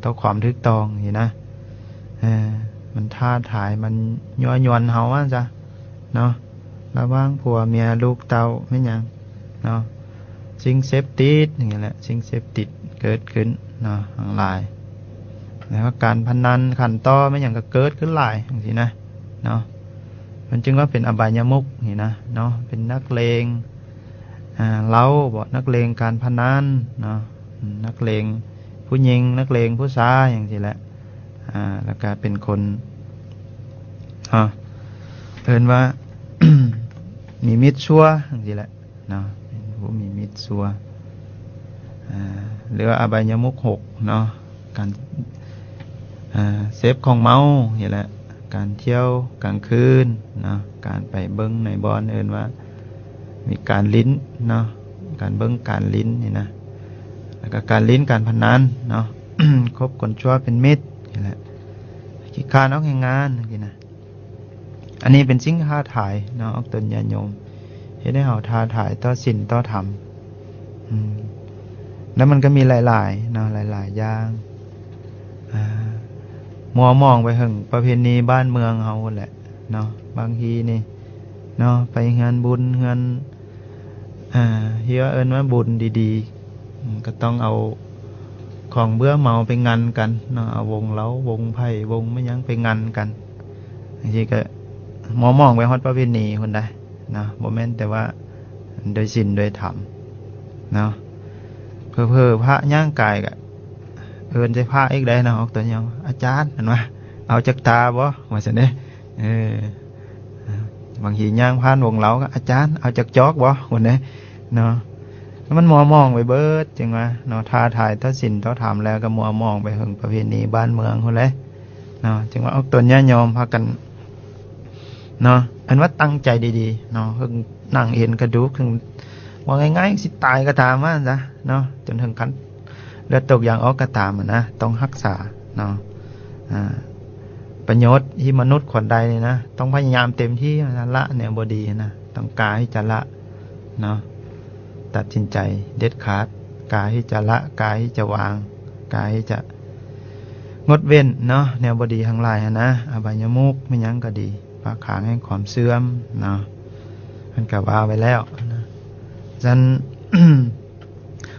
ຕໍ່ຄວາມຖືກຕ້ອງນີ້ນະ ເອີ ມັນທ້າທາຍ ມັນຍົວະຍວນເຮົາວ່າຊັ້ນຊະເນາະ ລະຫວ່າງຜົວເມຍ ລູກເຕົ້າ ແມ່ນຫຍັງເນາະ ສິ່ງເສບຕິດນີ້ແຫຼະ ສິ່ງເສບຕິດເກີດຂຶ້ນເນາະ ທັງຫຼາຍ ແລ້ວການພະນັນຂັນຕໍ່ແມ່ນຫຍັງກໍເກີດຂຶ້ນຫຼາຍຈັ່ງຊີ້ນະເນາະ ມັນຈຶ່ງວ່າເປັນອະບາຍຍະມຸກນີ້ນະເນາະ ເປັນນັກເລງ ອາ ເຫຼົ້າບໍ ນັກເລງການພະນັນເນາະ ອືມ ນັກເລງຜູ້ຍິງ ນັກເລງຜູ້ຊາຍຈັ່ງຊີ້ແຫຼະ ອາ ແລ້ວກະເປັນຄົນ ເອີ ເອີ້ນວ່າ ມີມິດຊົ່ວຈັ່ງຊີ້ແຫຼະເນາະ ເປັນຜູ້ມີມິດຊົ່ວ ອາ ຫຼືວ່າອະບາຍຍະມຸກຫົກເນາະ ການ ອາ ເສບຂອງເມົານີ້ແຫຼະ ການທ່ຽວກາງຄືນເນາະ ການໄປເບິ່ງໃນບ່ອນເອີ້ນວ່າມີການຫຼິ້ນເນາະ ການເບິ່ງການຫຼິ້ນນີ້ນະ ແລ້ວກໍການຫຼິ້ນການພະນັນເນາະ ຄົບຄົນຊົ່ວເປັນມິດນີ້ແຫຼະ ຂີ້ຄ້ານອອກແຮງງານຈັ່ງຊີ້ນະ. ອັນນີ້ເປັນສິ່ງທ້າທາຍເນາະ ອອກຕົນຍາດໂຍມ ເຮັດໃຫ້ເຮົາທ້າທາຍຕໍ່ສິນຕໍ່ທຳ ອືມ ແລ້ວມັນກໍມີຫຼາຍໆເນາະ ຫຼາຍໆຢ່າງ ອາ ມົວມອງໄປເຖິງປະເພນີບ້ານເມືອງເຮົາພຸ້ນແຫຼະເນາະ ບາງທີນີ້ເນາະ ໄປເຮືອນບຸນເຮືອນ ອາ ທີ່ວ່າເອີ້ນວ່າບຸນດີໆ ອືມ ກໍຕ້ອງເອົາຂອງເບື່ອເມົາໄປງັນກັນເນາະ ເອົາວົງເຫຼົ້າ ວົງໄພ້ ວົງແມ່ນຫຍັງໄປງັນກັນ ຈັ່ງຊີ້ກໍມົວມອງໄປຮອດປະເພນີພຸ້ນໄດ໋ເນາະ ບໍ່ແມ່ນແຕ່ວ່າໂດຍສິນໂດຍທຳເນາະ ເຜີໆພະຍ່າງກາຍກໍເອີ້ນໃສ່ພະອີກໄດ໋ເນາະ ອອກຕົນຍາດໂຍມ ອາຈານ ເຫັນວ່າ ເອົາຈັກຕາບໍ່ ວ່າຊັ້ນເດ້ ເອີ ບາງທີຍ່າງຜ່ານວົງເຫຼົ້າກໍ ອາຈານ ເອົາຈັກຈອກບໍ່ ພຸ້ນເດ້ເນາະ ມັນມົວມອງໄປເບິດ ຈຶ່ງວ່າເນາະ ທ້າທາຍຕໍ່ສິນຕໍ່ທຳແລ້ວກໍມົວມອງໄປເຖິງປະເພນີບ້ານເມືອງພຸ້ນແຫຼະເນາະ ຈຶ່ງວ່າອອກຕົນຍາດໂຍມພາກັນເນາະ ອັນວ່າຕັ້ງໃຈດີໆເນາະ ເຖິງໜັງເອັນກະດູກ ເຖິງວ່າງ່າຍໆຊິຕາຍກໍຕາມວ່າຊັ້ນຊະເນາະ ຈົນເຖິງຂັ້ນ ເລືອດຕົກຢາງອອກກໍຕາມນະ ຕ້ອງຮັກສາເນາະ ອາ ປະໂຫຍດທີ່ມະນຸດຄວນໄດ້ນີ້ນະ ຕ້ອງພະຍາຍາມເຕັມທີ່ນະ ລະແນວບໍ່ດີນະ ຕ້ອງກ້າທີ່ຈະລະເນາະ ຕັດສິນໃຈເດັດຂາດ ກ້າທີ່ຈະລະ ກ້າທີ່ຈະວາງ ກ້າທີ່ຈະງົດເວັ້ນເນາະ ແນວບໍ່ດີທັງຫຼາຍຫັ້ນນະ ອະບາຍຍະມຸກແມ່ນຫຍັງກໍດີ ປາກທາງແຫ່ງຄວາມເສື່ອມເນາະ ເພິ່ນກໍວ່າໄວ້ແລ້ວນະ ຊັ້ນ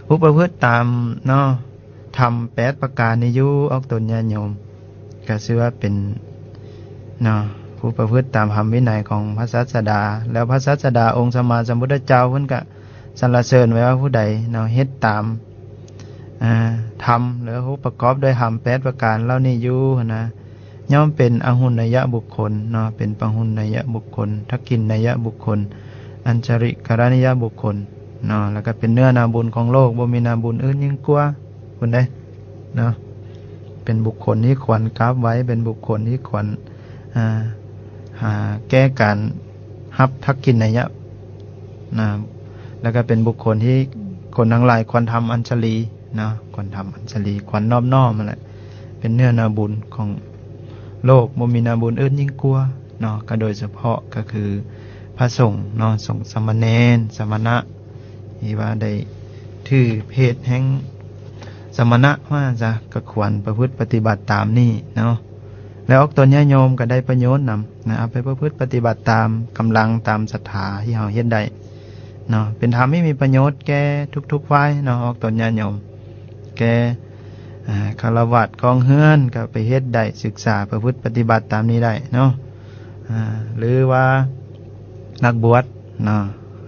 ຜູ້ປະພຶດຕາມເນາະ ທຳແປດປະການນີ້ຢູ່ ອອກຕົນຍາດໂຍມ ກໍຊື່ວ່າເປັນເນາະ ຜູ້ປະພຶດຕາມທຳວິໄນຂອງພະສາສະດາ ແລ້ວພະສາສະດາອົງສຳມາສຳພຸດທະເຈົ້າເພິ່ນກໍສັນລະເສີນໄວ້ວ່າ ຜູ້ໃດເນາະ ເຮັດຕາມ ອ່າ ທຳ ຫຼື ຮູບປະກອບດ້ວຍທຳແປດປະການເຫຼົ່ານີ້ຢູ່ຫັ້ນນະ ຍ່ອມເປັນອະຫຸນນະຍະບຸກຄົນເນາະ ເປັນປະຫຸນນະຍະບຸກຄົນ ທັກກິນນະຍະບຸກຄົນ ອັນຈະລິກະລະນິຍະບຸກຄົນເນາະ ແລ້ວກໍເປັນເນື້ອນາບຸນຂອງໂລກ ບໍ່ມີນາບຸນອື່ນຍິ່ງກວ່າພຸ້ນເດ້ເນາະ ເປັນບຸກຄົນທີ່ຄວນກາບໄຫວ້ ເປັນບຸກຄົນທີ່ຄວນ ອ່າ ຫາແກ້ການຮັບທັກກິນນະຍະນະ ແລ້ວກໍເປັນບຸກຄົນທີ່ຄົນທັງຫຼາຍຄວນທຳອັນຈະລີເນາະ ຄວນທຳອັນຈະລີ ຄວນນອບນ້ອມຫັ້ນແຫຼະ ເປັນເນື້ອນາບຸນຂອງໂລກ ບໍ່ມີນາບຸນອື່ນຍິ່ງກວ່າເນາະ ກໍໂດຍສະເພາະກໍຄືພະສົງເນາະ ສົງສາມະເນນ ສາມະນະ ທີ່ວ່າໄດ້ຖືເພດແຫ່ງສາມະນະວ່າຊະ ກໍຄວນປະພຶດປະຕິບັດຕາມນີ້ເນາະ ແລະ ອອກຕົນຍາດໂຍມກໍໄດ້ປະໂຫຍດນຳນະ ເອົາໄປປະພຶດປະຕິບັດຕາມກຳລັງຕາມສັດທາທີ່ເຮົາເຮັດໄດ້ເນາະ ເປັນທຳທີ່ມີປະໂຫຍດແກ່ທຸກໆຝ່າຍເນາະ ອອກຕົນຍາດໂຍມ ແກ່ ອ່າ ຄາລະວາດຄອງເຮືອນກໍໄປເຮັດໄດ້ ສຶກສາປະພຶດປະຕິບັດຕາມນີ້ໄດ້ເນາະ ອ່າ ຫຼືວ່ານັກບວດເນາະ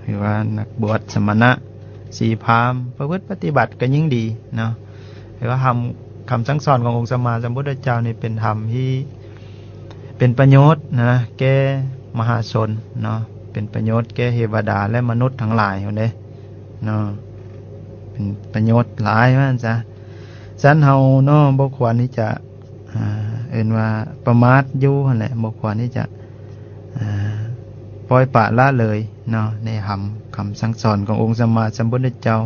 ຫຼືວ່ານັກບວດສະມະນະ ຊີພາມ ປະພຶດປະຕິບັດກໍຍິ່ງດີເນາະ ຫຼືວ່າທຳ ຄຳສັ່ງສອນຂອງອົງສະມາສຳພຸດທະເຈົ້ານີ້ເປັນທຳທີ່ເປັນປະໂຫຍດນະ ແກ່ມະຫາຊົນເນາະ ເປັນປະໂຫຍດແກ່ເທວະດາ ແລະ ມະນຸດທັງຫຼາຍພຸ້ນເດ້ເນາະ ເປັນປະໂຫຍດຫຼາຍວ່າຊັ້ນຊະ. ຊັ້ນເຮົາເນາະ ບໍ່ຄວນທີ່ຈະ ອ່າ ເອີ້ນວ່າປະໝາດຢູ່ຫັ້ນແຫຼະ ບໍ່ຄວນທີ່ຈະ ອ່າ ປ່ອຍປະລະເລີຍເນາະ ໃນທຳຄຳສັ່ງສອນຂອງອົງສະມາສຳພຸດທະເຈົ້າ.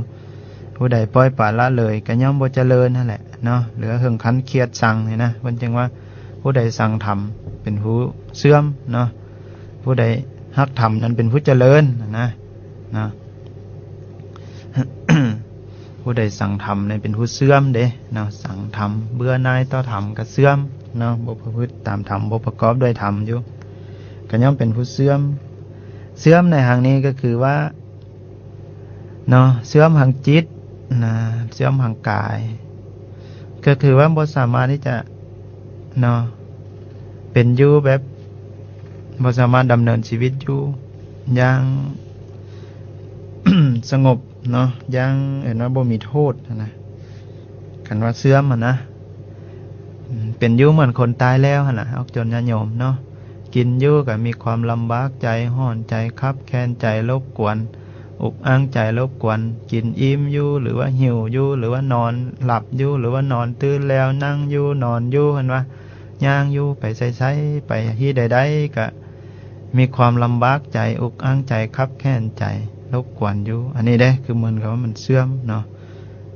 ຜູ້ໃດປ່ອຍປະລະເລີຍກໍຍ່ອມບໍ່ຈະເລີນຫັ້ນແຫຼະເນາະ ຫຼືວ່າເຖິງຂັ້ນຄຽດຊັງນີ້ນະ ເພິ່ນຈຶ່ງວ່າ ຜູ້ໃດຊັງທຳເປັນຜູ້ເສື່ອມເນາະ ຜູ້ໃດຮັກທຳນັ້ນເປັນຜູ້ຈະເລີນນະ ເນາະ ຜູ້ໃດຊັງທຳນັ້ນເປັນຜູ້ເສື່ອມເດ້ເນາະ ຊັງທຳ ເບື່ອໜ່າຍຕໍ່ທຳກໍເສື່ອມເນາະ ບໍ່ປະພຶດຕາມທຳ ບໍ່ປະກອບດ້ວຍທຳຢູ່ ກໍຍ່ອມເປັນຜູ້ເສື່ອມ. ເສື່ອມໃນຄັ້ງນີ້ກໍຄືວ່າເນາະ ເສື່ອມທາງຈິດນະ ເສື່ອມທາງກາຍ ກໍຄືວ່າບໍ່ສາມາດທີ່ຈະເນາະ ເປັນຢູ່ແບບ ບໍ່ສາມາດດຳເນີນຊີວິດຢູ່ຢ່າງສະຫງົບເນາະ ຢ່າງ ເອີ້ນວ່າບໍ່ມີໂທດຫັ້ນນະ. ຄັນວ່າເສື່ອມຫັ້ນນະ ເປັນຢູ່ເໝືອນຄົນຕາຍແລ້ວຫັ້ນນະ ອອກຕົນຍາດໂຍມເນາະ ກິນຢູ່ກໍມີຄວາມລຳບາກໃຈ ຮ້ອນໃຈ ຄັບແຄ້ນໃຈ ລົບກວນ ອຸກອັ່ງໃຈ ລົບກວນ ກິນອີ່ມຢູ່ ຫຼືວ່າຫິວຢູ່ ຫຼືວ່ານອນຫຼັບຢູ່ ຫຼືວ່ານອນຕື່ນແລ້ວ ນັ່ງຢູ່ ນອນຢູ່ ເຫັນວ່າຍ່າງຢູ່ ໄປໃສໆ ໄປທີ່ໃດໆ ກະມີຄວາມລຳບາກໃຈ ອຸກອັ່ງໃຈ ຄັບແຄ້ນໃຈ ລົບກວນຢູ່. ອັນນີ້ເດ້ ຄືເໝືອນກັບວ່າມັນເສື່ອມເນາະ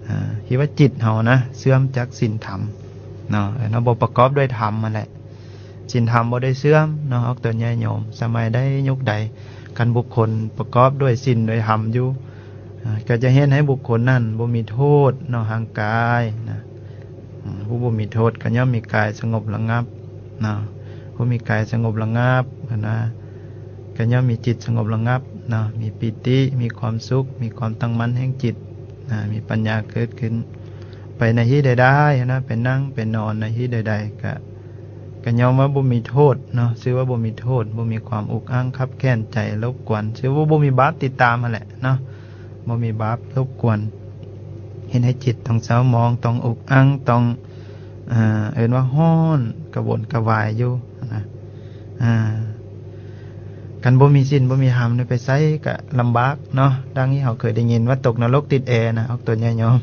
ອ່າ ທີ່ວ່າຈິດເຮົານະ ເສື່ອມຈາກສິນທຳເນາະ ເອີ ເຮົາບໍ່ປະກອບດ້ວຍທຳຫັ້ນແຫຼະ. ສິນທຳບໍ່ໄດ້ເສື່ອມເນາະ ອອກຕົນຍາດໂຍມ ສະໄໝໃດຍຸກໃດ ຄັນບຸກຄົນປະກອບດ້ວຍສິນດ້ວຍທຳຢູ່ ອ່າ ກໍຈະເຮັດໃຫ້ບຸກຄົນນັ້ນບໍ່ມີໂທດເນາະ ທາງກາຍນະ ອາ ຜູ້ບໍ່ມີໂທດກໍຍ່ອມມີກາຍສະຫງົບລະງັບເນາະ ຜູ້ມີກາຍສະຫງົບລະງັບຫັ້ນນະ ກໍຍ່ອມມີຈິດສະຫງົບລະງັບເນາະ ມີປີຕິ ມີຄວາມສຸກ ມີຄວາມຕັ້ງໝັ້ນແຫ່ງຈິດນະ ມີປັນຍາເກີດຂຶ້ນ ໄປໃນທີ່ໃດໆຫັ້ນນະ ໄປນັ່ງໄປນອນໃນທີ່ໃດໆ ກະ ກໍຍ້ອນວ່າບໍ່ມີໂທດເນາະ ຊື່ວ່າບໍ່ມີໂທດ ບໍ່ມີຄວາມອຸກອັ່ງຄັບແຄ້ນໃຈລົບກວນ ຊື່ວ່າບໍ່ມີບາບຕິດຕາມຫັ້ນແຫຼະເນາະ ບໍ່ມີບາບລົບກວນ ເຮັດໃຫ້ຈິດຕ້ອງເສົ້າໝອງ ຕ້ອງອຸກອັ່ງ ຕ້ອງ ເອີ ເອີ້ນວ່າຮ້ອນ ກະວົນກະວາຍຢູ່ນະ ອ່າ ຄັນບໍ່ມີສິນບໍ່ມີທຳນີ້ ໄປໃສກະລຳບາກເນາະ ດັ່ງທີ່ເຮົາເຄີຍໄດ້ຍິນວ່າຕົກນະລົກຕິດແອນະ ອອກຕົນຍາດໂຍມ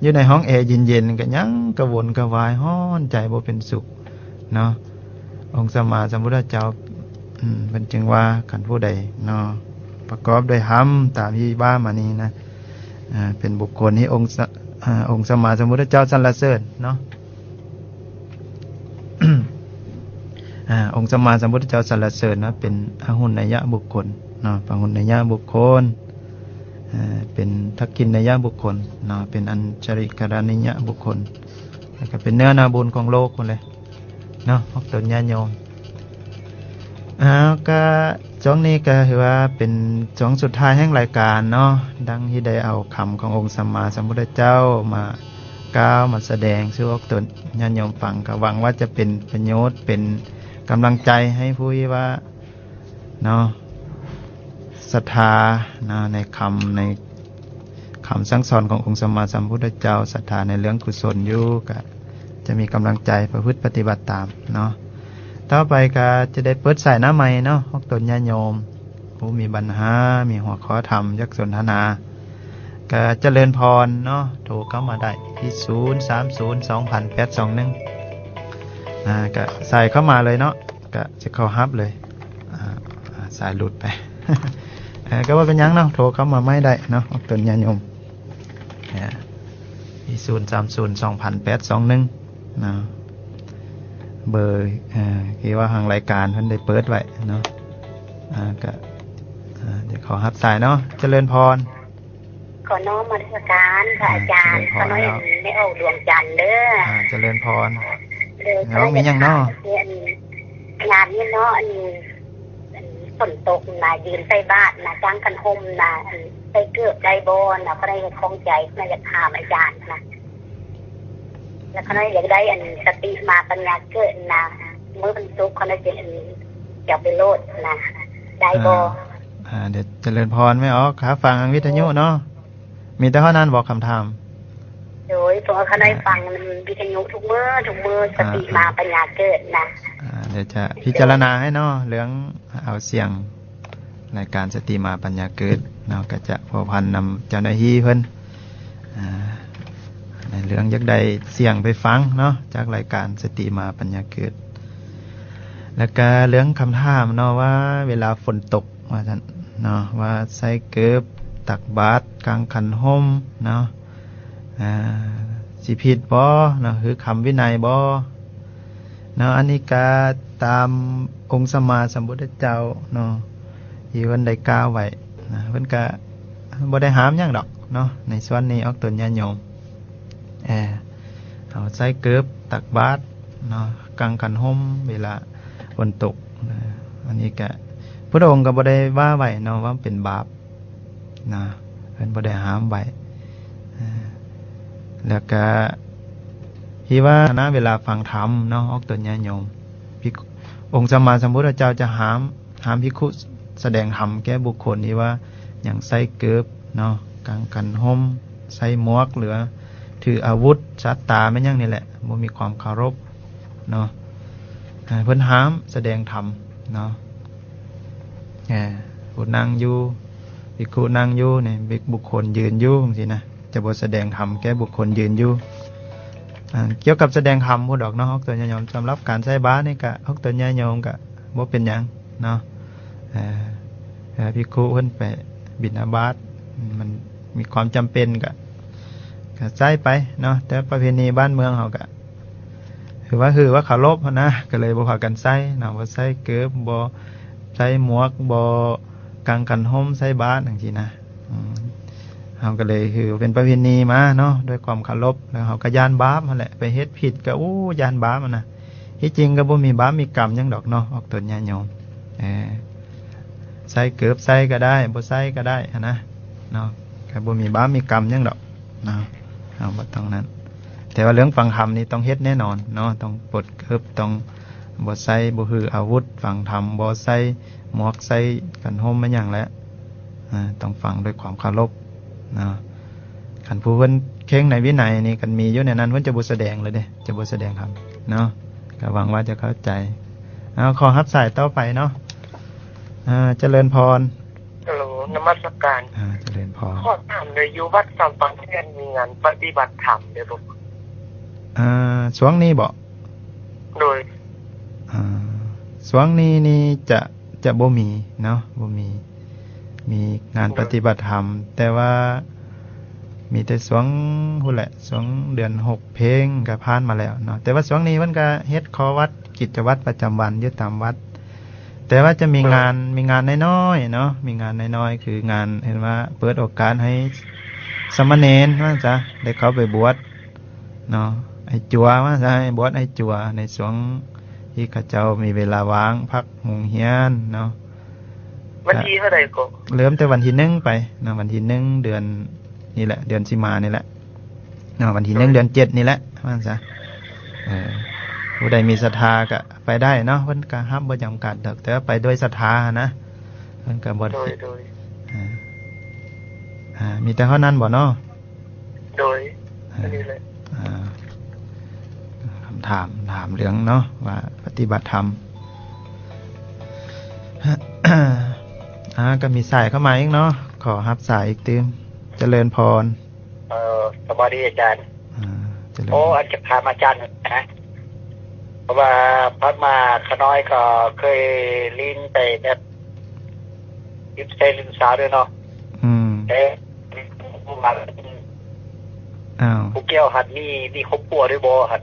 ຢູ່ໃນຫ້ອງແອເຢັນໆ ກໍຍັງກະວົນກະວາຍ ຮ້ອນໃຈບໍ່ເປັນສຸກເນາະ. ອົງສຳມາສຳພຸດທະເຈົ້າ ອືມ ເພິ່ນຈຶ່ງວ່າ ຄັນຜູ້ໃດເນາະ ປະກອບດ້ວຍທຳຕາມທີ່ວ່າມານີ້ນະ ເປັນບຸກຄົນທີ່ອົງສະ ອົງສຳມາສຳພຸດທະເຈົ້າສັນລະເສີນເນາະ ອົງສຳມາສຳພຸດທະເຈົ້າສັນລະເສີນວ່າເປັນອະຫຸນນະຍະບຸກຄົນເນາະ ປະຫຸນນະຍະບຸກຄົນ ເປັນທັກກິນນະຍະບຸກຄົນເນາະ ເປັນອັນຈະລິກະລະນິຍະບຸກຄົນ ແລ້ວກໍເປັນເນື້ອນາບຸນຂອງໂລກພຸ້ນເລີຍເນາະ ພວກຕົນຍາດໂຍມ. ເອົາ ກະຊ່ວງນີ້ກໍຖືວ່າເປັນຊ່ວງສຸດທ້າຍແຫ່ງລາຍການເນາະ ດັ່ງທີ່ໄດ້ເອົາຄຳຂອງອົງສຳມາສຳພຸດທະເຈົ້າມາກ່າວມາສະແດງສູ່ພວກຕົນຍາດໂຍມຟັງ ກໍຫວັງວ່າຈະເປັນປະໂຫຍດ ເປັນກຳລັງໃຈໃຫ້ຜູ້ທີ່ວ່າ ເນາະ ສັດທາເນາະ ໃນຄຳ ໃນ ຄຳສັ່ງສອນຂອງອົງສຳມາສຳພຸດທະເຈົ້າ, ສັດທາໃນເລື່ອງກຸສົນຢູ່ ກະຈະມີກຳລັງໃຈປະພຶດປະຕິບັດຕາມເນາະ. ຕໍ່ໄປກະຈະໄດ້ເປີດສາຍໜ້າໄມເນາະ, ອອກຕົນຍາດໂຍມຜູ້ມີບັນຫາ, ມີຫົວຂໍ້ທຳຢາກສົນທະນາ ກະຈະເລີນພອນເນາະ, ໂທເຂົ້າມາໄດ້ທີ່ ສູນສາມສູນສອງພັນແປດສອງໜຶ່ງ ອາ ກະສາຍເຂົ້າມາເລີຍເນາະ, ກະຈະເຂົ້າຮັບເລີຍ. ອາ ອາ ສາຍຫຼຸດໄປ ເອີ ກະບໍ່ເປັນຫຍັງເນາະ, ໂທເຂົ້າມາໃໝ່ໄດ້ເນາະ, ອອກຕົນຍາດໂຍມ ອາ ທີ່ ສູນສາມສູນສອງພັນແປດສອງໜຶ່ງ ເນາະ, ເບີ ເອີ ທີ່ວ່າທາງລາຍການເພິ່ນໄດ້ເປີດໄວ້ເນາະ. ອາ ກະ ອາ ດຽວຂໍຮັບສາຍເນາະ. ຈະເລີນພອນ. ຂໍນ້ອມນະມັດສະການພະອາຈານ. ອາ ຈະເລີນພອນ. ຂ້ານ້ອຍແມ່ອອກດວງຈັນເດີ. ອາ ຈະເລີນພອນ. ໂດຍ. ນ້ອງມີຫຍັງເນາະ? ອັນ ງານນີ້ເນາະ ອັນ ອັນ ຝົນຕົກນະ ຢືນໃສ່ບາດນະ ກາງຄັນຮົ່ມນະ ອັນ ໃສ່ເກີບໄດ້ບໍ່ນະ? ຂ້ານ້ອຍຂ້ອງໃຈ ຂ້ານ້ອຍຢາກຖາມອາຈານນະ. ແລ້ວຂ້ານ້ອຍຢາກໄດ້ ອັນ ສະຕິມາປັນຍາເກີດນະ, ມື້ວັນສຸກຂ້ານ້ອຍຊິ ອັນ ຈະໄປໂລດນະ ໄດ້ບໍ່? ອາ ອາ ດຽວ ຈະເລີນພອນແມ່ອອກ, ຫາຟັງທາງວິທະຍຸເນາະ. ມີແຕ່ເທົ່ານັ້ນບໍ່ຄຳຖາມ? ໂດຍ ເພາະວ່າຂ້ານ້ອຍ ອາ ຟັງວິທະຍຸທຸກມື້ ທຸກມື້ ອາ ສະຕິມາ ອາ ປັນຍາເກີດນະ. ອາ ດຽວຈະພິຈາລະນາໃຫ້ເນາະ ເລື່ອງເອົາສຽງ ລາຍການສະຕິມາປັນຍາເກີດເນາະ, ກະຈະພົວພັນນຳເຈົ້າໜ້າທີ່ເພິ່ນ ອາ ໃນເລື່ອງຢາກໄດ້ສຽງໄປຟັງເນາະ ຈາກລາຍການສະຕິມາປັນຍາເກີດ. ແລ້ວກະເລື່ອງຄຳຖາມເນາະ ວ່າເວລາຝົນຕົກ ວ່າຊັ້ນເນາະ ວ່າໃສ່ເກີບ ຕັກບາດ ກາງຄັນຮົ່ມເນາະ ອາ ຊິຜິດບໍ່ເນາະ ຄືຄຳວິໄນບໍ່ເນາະ? ອັນນີ້ກະຕາມອົງສຳມາສຳພຸດທະເຈົ້າເນາະ ທີ່ເພິ່ນໄດ້ກ່າວໄວ້ນະ, ເພິ່ນກະບໍ່ໄດ້ຫ້າມຫຍັງດອກເນາະ ໃນສ່ວນນີ້ອອກຕົນຍາດໂຍມ. ເອີ ເຮົາໃສ່ເກີບ ຕັກບາດເນາະ ກາງຄັນຮົ່ມເວລາຝົນຕົກນະ. ອັນນີ້ກະພຸດທະອົງກະບໍ່ໄດ້ວ່າໄວ້ເນາະ ວ່າເປັນບາບນະ, ເພິ່ນບໍ່ໄດ້ຫ້າມໄວ້. ເອີ ແລ້ວກະທີ່ວ່ານະ ເວລາຟັງທຳເນາະ ອອກຕົນຍາດໂຍມ ພິກ ອົງສຳມາສຳພຸດທະເຈົ້າຈະຫ້າມ ຫ້າມພິກຂຸສະແດງທຳແກ່ບຸກຄົນທີ່ວ່າຍັງໃສ່ເກີບເນາະ ກາງຄັນຮົ່ມ ໃສ່ໝວກ ຫຼືວ່າຖືອາວຸດສັດຕາແມ່ນຫຍັງນີ້ແຫຼະ ບໍ່ມີຄວາມເຄົາລົບເນາະ. ເພິ່ນຫ້າມສະແດງທຳເນາະ. ເອີ ຜູ້ນັ່ງຢູ່ ພິກຂຸນັ່ງຢູ່ນີ້ ບຸກຄົນຢືນຢູ່ຈັ່ງຊີ້ນະ ຈະບໍ່ສະແດງທຳແກ່ບຸກຄົນຢືນຢູ່. ອາ ກ່ຽວກັບສະແດງທຳພຸ້ນດອກເນາະ ອອກຕົນຍາດໂຍມ. ສຳລັບການໃສ່ບາດນີ້ກະ ອອກຕົນຍາດໂຍມກະບໍ່ເປັນຫຍັງເນາະ. ເອີ ເອີ ພິກຂຸເພິ່ນໄປບິນທະບາດ ມັນມີຄວາມຈຳເປັນກະ ກະໃສ່ໄປເນາະ. ແຕ່ປະເພນີບ້ານເມືອງເຮົາກະ ຄືວ່າ ຄືວ່າເຄົາລົບຫັ້ນນະ ກະເລີຍບໍ່ພາກັນໃສ່ເນາະ, ບໍ່ໃສ່ເກີບ ບໍ່ໃສ່ໝວກ ບໍ່ກາງຄັນຮົ່ມໃສ່ບາດຈັ່ງຊີ້ນະ. ເຮົາກະເລີຍ ຄືເປັນປະເພນີມາເນາະ ດ້ວຍຄວາມເຄົາລົບ ແລ້ວເຮົາກະຢ້ານບາບຫັ້ນແຫຼະ ໄປເຮັດຜິດກະ ໂອ້ ຢ້ານບາບຫັ້ນນະ. ທີ່ຈິງກະບໍ່ມີບາບມີກຳຫຍັງດອກເນາະ ອອກຕົນຍາດໂຍມ. ເອີ ໃສ່ເກີບໃສ່ກະໄດ້ ບໍ່ໃສ່ກະໄດ້ຫັ້ນນະເນາະ, ກະບໍ່ມີບາບມີກຳຫຍັງດອກເນາະ ເຮົາບໍ່ຕ້ອງນັ້ນ. ແຕ່ວ່າເລື່ອງຟັງທຳນີ້ຕ້ອງເຮັດແນ່ນອນເນາະ, ຕ້ອງປົດເກີບ ຕ້ອງບໍ່ໃສ່ ບໍ່ຖືອາວຸດ, ຟັງທຳບໍ່ໃສ່ໝວກ ໃສ່ກັນຮົ່ມແມ່ນຫຍັງແຫຼະ ອາ ຕ້ອງຟັງດ້ວຍຄວາມເຄົາລົບເນາະ. ຄັນຜູ້ເພິ່ນເຄັ່ງໃນວິໄນນີ້ ຄັນມີຢູ່ໃນນັ້ນ ເພິ່ນຈະບໍ່ສະແດງເລີຍເດ້ ຈະບໍ່ສະແດງທຳເນາະ. ກະຫວັງວ່າຈະເຂົ້າໃຈ. ເອົາ ຂໍຮັບສາຍຕໍ່ໄປເນາະ. ອາ ຈະເລີນພອນ. ຮັລໂຫຼ ນະມັດສະການ. ອາ ຈະເລີນພອນ. ຂໍຖາມແດ່ ຢູ່ວັດສຳປະແດງມີງານປະຕິບັດທຳເດ້ບໍ່? ອາ ຊ່ວງນີ້ບໍ? ໂດຍ. ອາ ຊ່ວງນີ້ນີ້ຈະ ຈະບໍ່ມີເນາະ ບໍ່ມີ ມີງານປະຕິບັດທຳ ແຕ່ວ່າມີແຕ່ຊ່ວງພຸ້ນແຫຼະ ຊ່ວງເດືອນຫົກເພງກະຜ່ານມາແລ້ວເນາະ. ແຕ່ວ່າຊ່ວງນີ້ເພິ່ນກະເຮັດຂໍ້ວັດ ກິດຈະວັດປະຈຳວັນຢູ່ຕາມວັດ ແຕ່ວ່າຈະມີງານ ມີງານນ້ອຍໆເນາະ ມີງານນ້ອຍໆ ຄືງານ ເຫັນວ່າເປີດໂອກາດໃຫ້ສາມະເນນວ່າຊັ້ນຊະ ໄດ້ເຂົ້າໄປບວດເນາະ ໄອ້ຈົວວ່າຊັ້ນ ໄດ້ບວດໄອ້ຈົວ ໃນຊ່ວງທີ່ເຂົາເຈົ້າມີເວລາວ່າງພັກໂຮງຮຽນເນາະ. ວັນທີເທົ່າໃດກໍ? ເລີ່ມແຕ່ວັນທີໜຶ່ງໄປເນາະ ວັນທີໜຶ່ງເດືອນນີ້ແຫຼະ ເດືອນຊິມານີ້ແຫຼະເນາະ ວັນທີໜຶ່ງເດືອນເຈັດນີ້ແຫຼະວ່າຊັ້ນຊະ. ເອີ ຜູ້ໃດມີສັດທາກະໄປໄດ້ເນາະ ເພິ່ນກະຮັບບໍ່ຈຳກັດດອກ ແຕ່ວ່າໄປດ້ວຍສັດທາຫັ້ນນະ ເພິ່ນກະບໍ່ ໂດຍ ໂດຍ. ເອີ ອ່າ ມີແຕ່ເທົ່ານັ້ນບໍ່ເນາະ? ໂດຍ ອ່າ ອັນນີ້ແຫຼະ ອ່າ ຄຳຖາມ ຖາມເລື່ອງເນາະ ວ່າປະຕິບັດທຳ ອ່າ ກໍມີສາຍເຂົ້າມາອີກເນາະ ຂໍຮັບສາຍອີກຕື່ມ. ຈະເລີນພອນ. ເອີ ສະບາຍດີອາຈານ. ອ່າ ຈະເລີນ. ໂອ້ ອັນຈະຖາມອາຈານນະ ເພາະວ່າຜ່ານມາຂ້ານ້ອຍກໍເຄີຍຫຼິ້ນໄປແບບ ລິມແຊລິມສາເດີເນາະ. ອືມ ແຕ່ຮູ້ວ່າ ອ້າວ ຜູ້ກ່ຽວຫັ້ນມີ ມີຄອບຄົວຫຼືບໍ່ຫັ້ນ?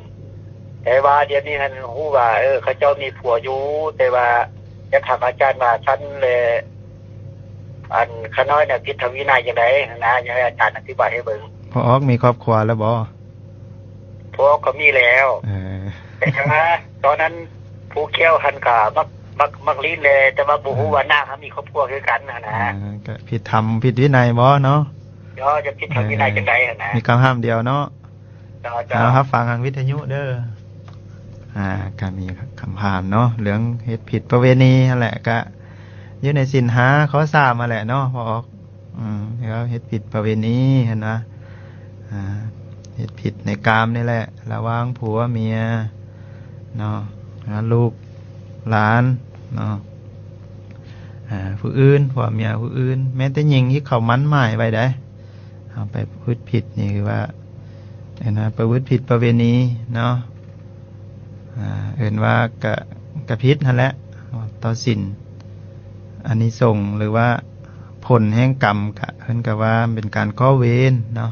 ແຕ່ວ່າດຽວນີ້ຫັ້ນຮູ້ວ່າ ເອີ ເຂົາເຈົ້າມີຜົວຢູ່ ແຕ່ວ່າຢາກຖາມອາຈານວ່າຊັ້ນແລະ ອັນຂ້ານ້ອຍນະ ຜິດທຳວິໄນຈັ່ງໃດຫັ້ນນະ ຢາກໃຫ້ອາຈານອະທິບາຍໃຫ້ເບິ່ງ. ພໍ່ອອກມີຄອບຄົວແລ້ວບໍ່? ພໍ່ອອກກໍມີແລ້ວ. ເອີ ແຕ່ວ່າຕອນນັ້ນຜູ້ກ່ຽວຫັ້ນກໍມັກ ມັກ ມັກຫຼິ້ນແຫຼະ ແຕ່ວ່າບໍ່ຮູ້ວ່ານາງເຮົາມີຄອບຄົວຄືກັນຫັ້ນນະ. ເອີ ກໍຜິດທຳຜິດວິໄນບໍ່ເນາະ? ເຈົ້າ ຈະຜິດທຳວິໄນຈັ່ງໃດຫັ້ນນະ? ມີຄຳຖາມດຽວເນາະ. ເຈົ້າ ເຈົ້າ ເອົາ ຮັບຟັງທາງວິທະຍຸເດີ. ອ່າ ກໍມີຄຳຖາມເນາະ ເລື່ອງເຮັດຜິດປະເວນີຫັ້ນແຫຼະ ກະຢູ່ໃນສິນຫ້າ ຂໍ້ສາມຫັ້ນແຫຼະເນາະ ພໍ່ອອກ. ອືມ ເຮັດຜິດປະເວນີຫັ້ນນະ ອ່າ ເຮັດຜິດໃນກາມນີ້ແຫຼະ ລະຫວ່າງຜົວເມຍເນາະ ຫາລູກຫຼານເນາະ ອ່າ ຜູ້ອື່ນ ຜົວເມຍຜູ້ອື່ນ ແມ້ແຕ່ຍິງທີ່ເຂົາໝັ້ນໝາຍໄວ້ໃດ ເຮົາໄປປະພຶດຜິດນີ້ ຄືວ່າ ເອີ້ນວ່າປະພຶດຜິດປະເວນີເນາະ ອ່າ ເອີ້ນວ່າກະ ກະຜິດຫັ້ນແຫຼະ ຕໍ່ສິນ ອານິສົງ ຫຼືວ່າຜົນແຫ່ງກຳ ກະ ເພິ່ນກະວ່າເປັນການກໍ່ເວນເນາະ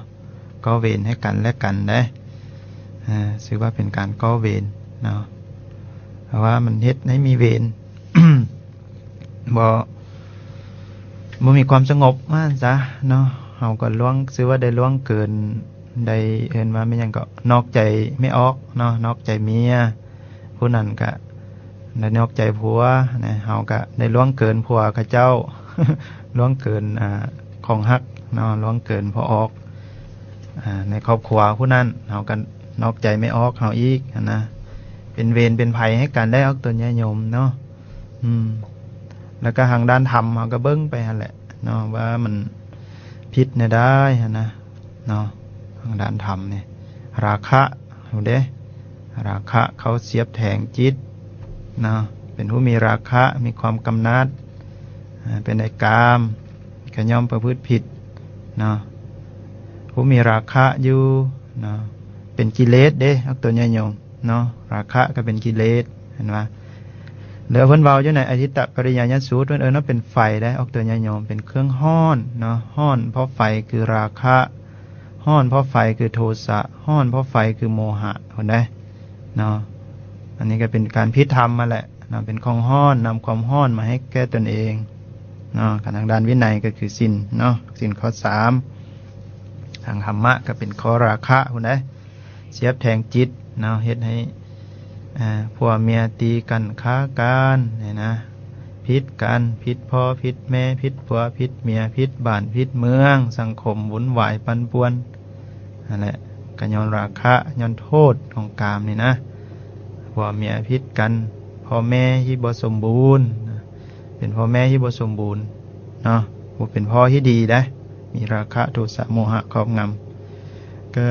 ກໍ່ເວນໃຫ້ກັນແລະກັນເດ້ ອ່າ ຊື່ວ່າເປັນການກໍ່ເວນເນາະ ເພາະວ່າມັນເຮັດໃຫ້ມີເວນ ບໍ່ ບໍ່ມີຄວາມສະຫງົບວ່າຊັ້ນຊະເນາະ ເຮົາກໍລ່ວງ ຊື່ວ່າໄດ້ລ່ວງເກີນ ໄດ້ ເອີ້ນວ່າແມ່ນຫຍັງເກາະ ນອກໃຈແມ່ອອກເນາະ ນອກໃຈເມຍ ຜູ້ນັ້ນກະໄດ້ນອກໃຈຜົວນະ ເຮົາກະໄດ້ລ່ວງເກີນຜົວເຂົາເຈົ້າ ລ່ວງເກີນ ອ່າ ຂອງຮັກເນາະ ລ່ວງເກີນພໍ່ອອກ ອ່າ ໃນຄອບຄົວຜູ້ນັ້ນ ເຮົາກະນອກໃຈແມ່ອອກເຮົາອີກຫັ້ນນະ ເປັນເວນເປັນໄພໃຫ້ກັນໄດ້ອອກຕົນຍາດໂຍມເນາະ. ອືມ ແລ້ວກໍທາງດ້ານທຳເຮົາກໍເບິ່ງໄປຫັ້ນແຫຼະເນາະ ວ່າມັນຜິດແນວໃດຫັ້ນນະເນາະ ທາງດ້ານທຳນີ້ ລາຄະ ຮູ້ເດ້ ລາຄະເຂົ້າສຽບແທງຈິດເນາະ ເປັນຜູ້ມີລາຄະ ມີຄວາມກຳໜັດ ເປັນໃນກາມ ກໍຍ່ອມປະພຶດຜິດເນາະ ຜູ້ມີລາຄະຢູ່ເນາະ ເປັນກິເລດເດ້ ອອກຕົນຍາດໂຍມ ເນາະ ລາຄະກໍເປັນກິເລດ ເຫັນວ່າ ແລ້ວເພິ່ນເວົ້າຢູ່ໃນອະທິດຕະປະລິຍາຍະສູດ ເພິ່ນເອີ້ນວ່າເປັນໄຟໄດ໋ ອອກຕົນຍາດໂຍມ ເປັນເຄື່ອງຮ້ອນເນາະ ຮ້ອນເພາະໄຟຄືລາຄະ ຮ້ອນເພາະໄຟຄືໂທສະ ຮ້ອນເພາະໄຟຄືໂມຫະ ພຸ້ນໃດ໋ເນາະ ອັນນີ້ກໍເປັນການຜິດທຳຫັ້ນແຫຼະເນາະ ເປັນຂອງຮ້ອນ ນຳຄວາມຮ້ອນມາໃຫ້ແກ່ຕົນເອງເນາະ ຄັນທາງດ້ານວິໄນກໍຄືສິນເນາະ ສິນຂໍ້ສາມ ທາງທຳມະກໍເປັນຂໍ້ລາຄະ ພຸ້ນໃດ໋ ສຽບແທງຈິດເນາະ ເຮັດໃຫ້ ເອີ ຜົວເມຍຕີກັນຄາກັນນີ້ນະ ຜິດກັນ ຜິດພໍ່ຜິດແມ່ ຜິດຜົວຜິດເມຍ ຜິດບ້ານຜິດເມືອງ ສັງຄົມວຸ້ນວາຍປັ່ນປ່ວນ ນັ້ນແຫຼະ ກໍຍ້ອນລາຄະ ຍ້ອນໂທດຂອງກາມນີ້ນະ ຜົວເມຍຜິດກັນ ພໍ່ແມ່ທີ່ບໍ່ສົມບູນ ເປັນພໍ່ແມ່ທີ່ບໍ່ສົມບູນເນາະ ບໍ່ເປັນພໍ່ທີ່ດີໃດ໋ ມີລາຄະ ໂທສະ ໂມຫະ ຄອບງຳ ກໍ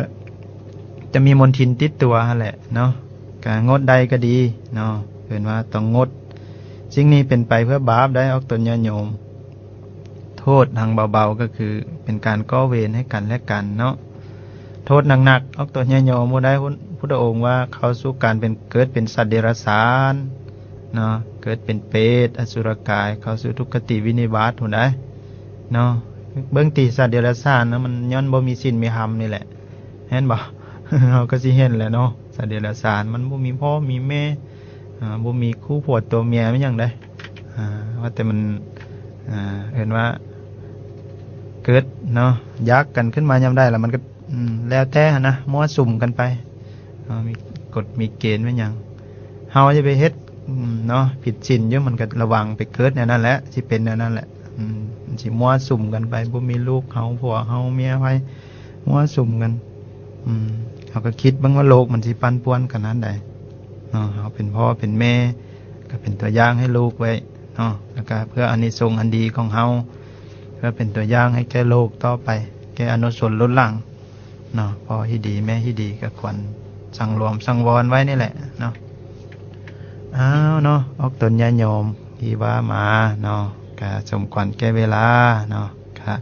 ຈະມີມົນທິນຕິດຕົວຫັ້ນແຫຼະເນາະ ກະງົດໄດ້ກໍດີເນາະ ເອີ້ນວ່າຕ້ອງງົດ ສິ່ງນີ້ເປັນໄປເພື່ອບາບໄດ໋ ອອກຕົນຍາດໂຍມ ໂທດທາງເບົາໆ ກໍຄືເປັນການກໍ່ເວນໃຫ້ກັນແລະກັນເນາະ ໂທດໜັກໆ ອອກຕົນຍາດໂຍມ ຜູ້ໃດ ພຸດທະອົງວ່າເຂົ້າສູ່ການເປັນ ເກີດເປັນສັດເດຍລະສານເນາະ ເກີດເປັນເປດ ອະສຸລະກາຍ ເຂົ້າສູ່ທຸກຄະຕິວິນິບາດ ພຸ້ນໃດ໋ເນາະ ເບິ່ງຕິ ສັດເດຍລະສານນະ ມັນຍ້ອນບໍ່ມີສິນມີທຳນີ້ແຫຼະ ແມ່ນບໍ່? ເຮົາກໍຊິເຫັນແຫຼະເນາະ ສັດເດຍລະສານ ມັນບໍ່ມີພໍ່ມີແມ່ ອ່າ ບໍ່ມີຄູ່ຜົວຕົວເມຍ ມີຫຍັງໃດ໋ ອ່າ ວ່າແຕ່ມັນ ອ່າ ເອີ້ນວ່າເກີດເນາະ ຢາກກັນຂຶ້ນມາຍາມໃດ ແລ້ວມັນກໍ ອືມ ແລ້ວແຕ່ຫັ້ນນະ ມົ້ວສຸມກັນໄປເນາະ ມີກົດມີເກນແມ່ນຫຍັງ ເຮົາຢ່າໄປເຮັດ ອືມ ເນາະ ຜິດສິນຢູ່ ມັນກໍລະວັງໄປເກີດແນວນັ້ນແຫຼະ ຊິເປັນແນວນັ້ນແຫຼະ ອືມ ມັນຊິມົ້ວສຸມກັນໄປ ບໍ່ມີລູກເຮົາ ຜົວເຮົາ ເມຍໃຜ ມົ້ວສຸມກັນ ອືມ ເຮົາກໍຄິດເບິ່ງວ່າໂລກມັນຊິປັ່ນປ່ວນຂະໜາດໃດເນາະ ເຮົາເປັນພໍ່ເປັນແມ່ ກໍເປັນຕົວຢ່າງໃຫ້ລູກໄວ້ເນາະ ແລ້ວກໍເພື່ອອານິສົງອັນດີຂອງເຮົາ ເພື່ອເປັນຕົວຢ່າງໃຫ້ແກ່ລູກຕໍ່ໄປ ແກ່ອະນຸຊົນລຸ້ນຫຼັງເນາະ. ພໍ່ທີ່ດີແມ່ທີ່ດີກໍຄວນສັງລວມສັງວອນໄວ້ນີ້ແຫຼະເນາະ. ອ້າວເນາະ ອອກຕົນຍາດໂຍມທີ່ວ່າມາເນາະ ກະສົມຄວນແກ່ເວລາເນາະ. ກະ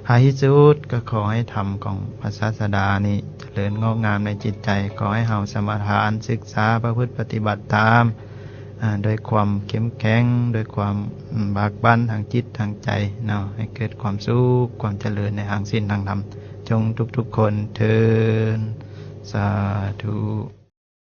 ທ້າຍທີ່ສຸດກໍຂໍໃຫ້ທຳຂອງພະສາສະດານີ້ຈະເລີນງອກງາມໃນຈິດໃຈ. ຂໍໃຫ້ເຮົາສະມາທານ ສຶກສາ ປະພຶດປະຕິບັດຕາມ ອາ ດ້ວຍຄວາມເຂັ້ມແຂງ ດ້ວຍຄວາມ ອາ ບາກບັ້ນທາງຈິດທາງໃຈເນາະ ໃຫ້ເກີດຄວາມສຸກຄວາມຈະເລີນໃນທາງສິນທາງທຳ ຈົ່ງທຸກໆຄົນເທີ້ນ. ສາທຸ.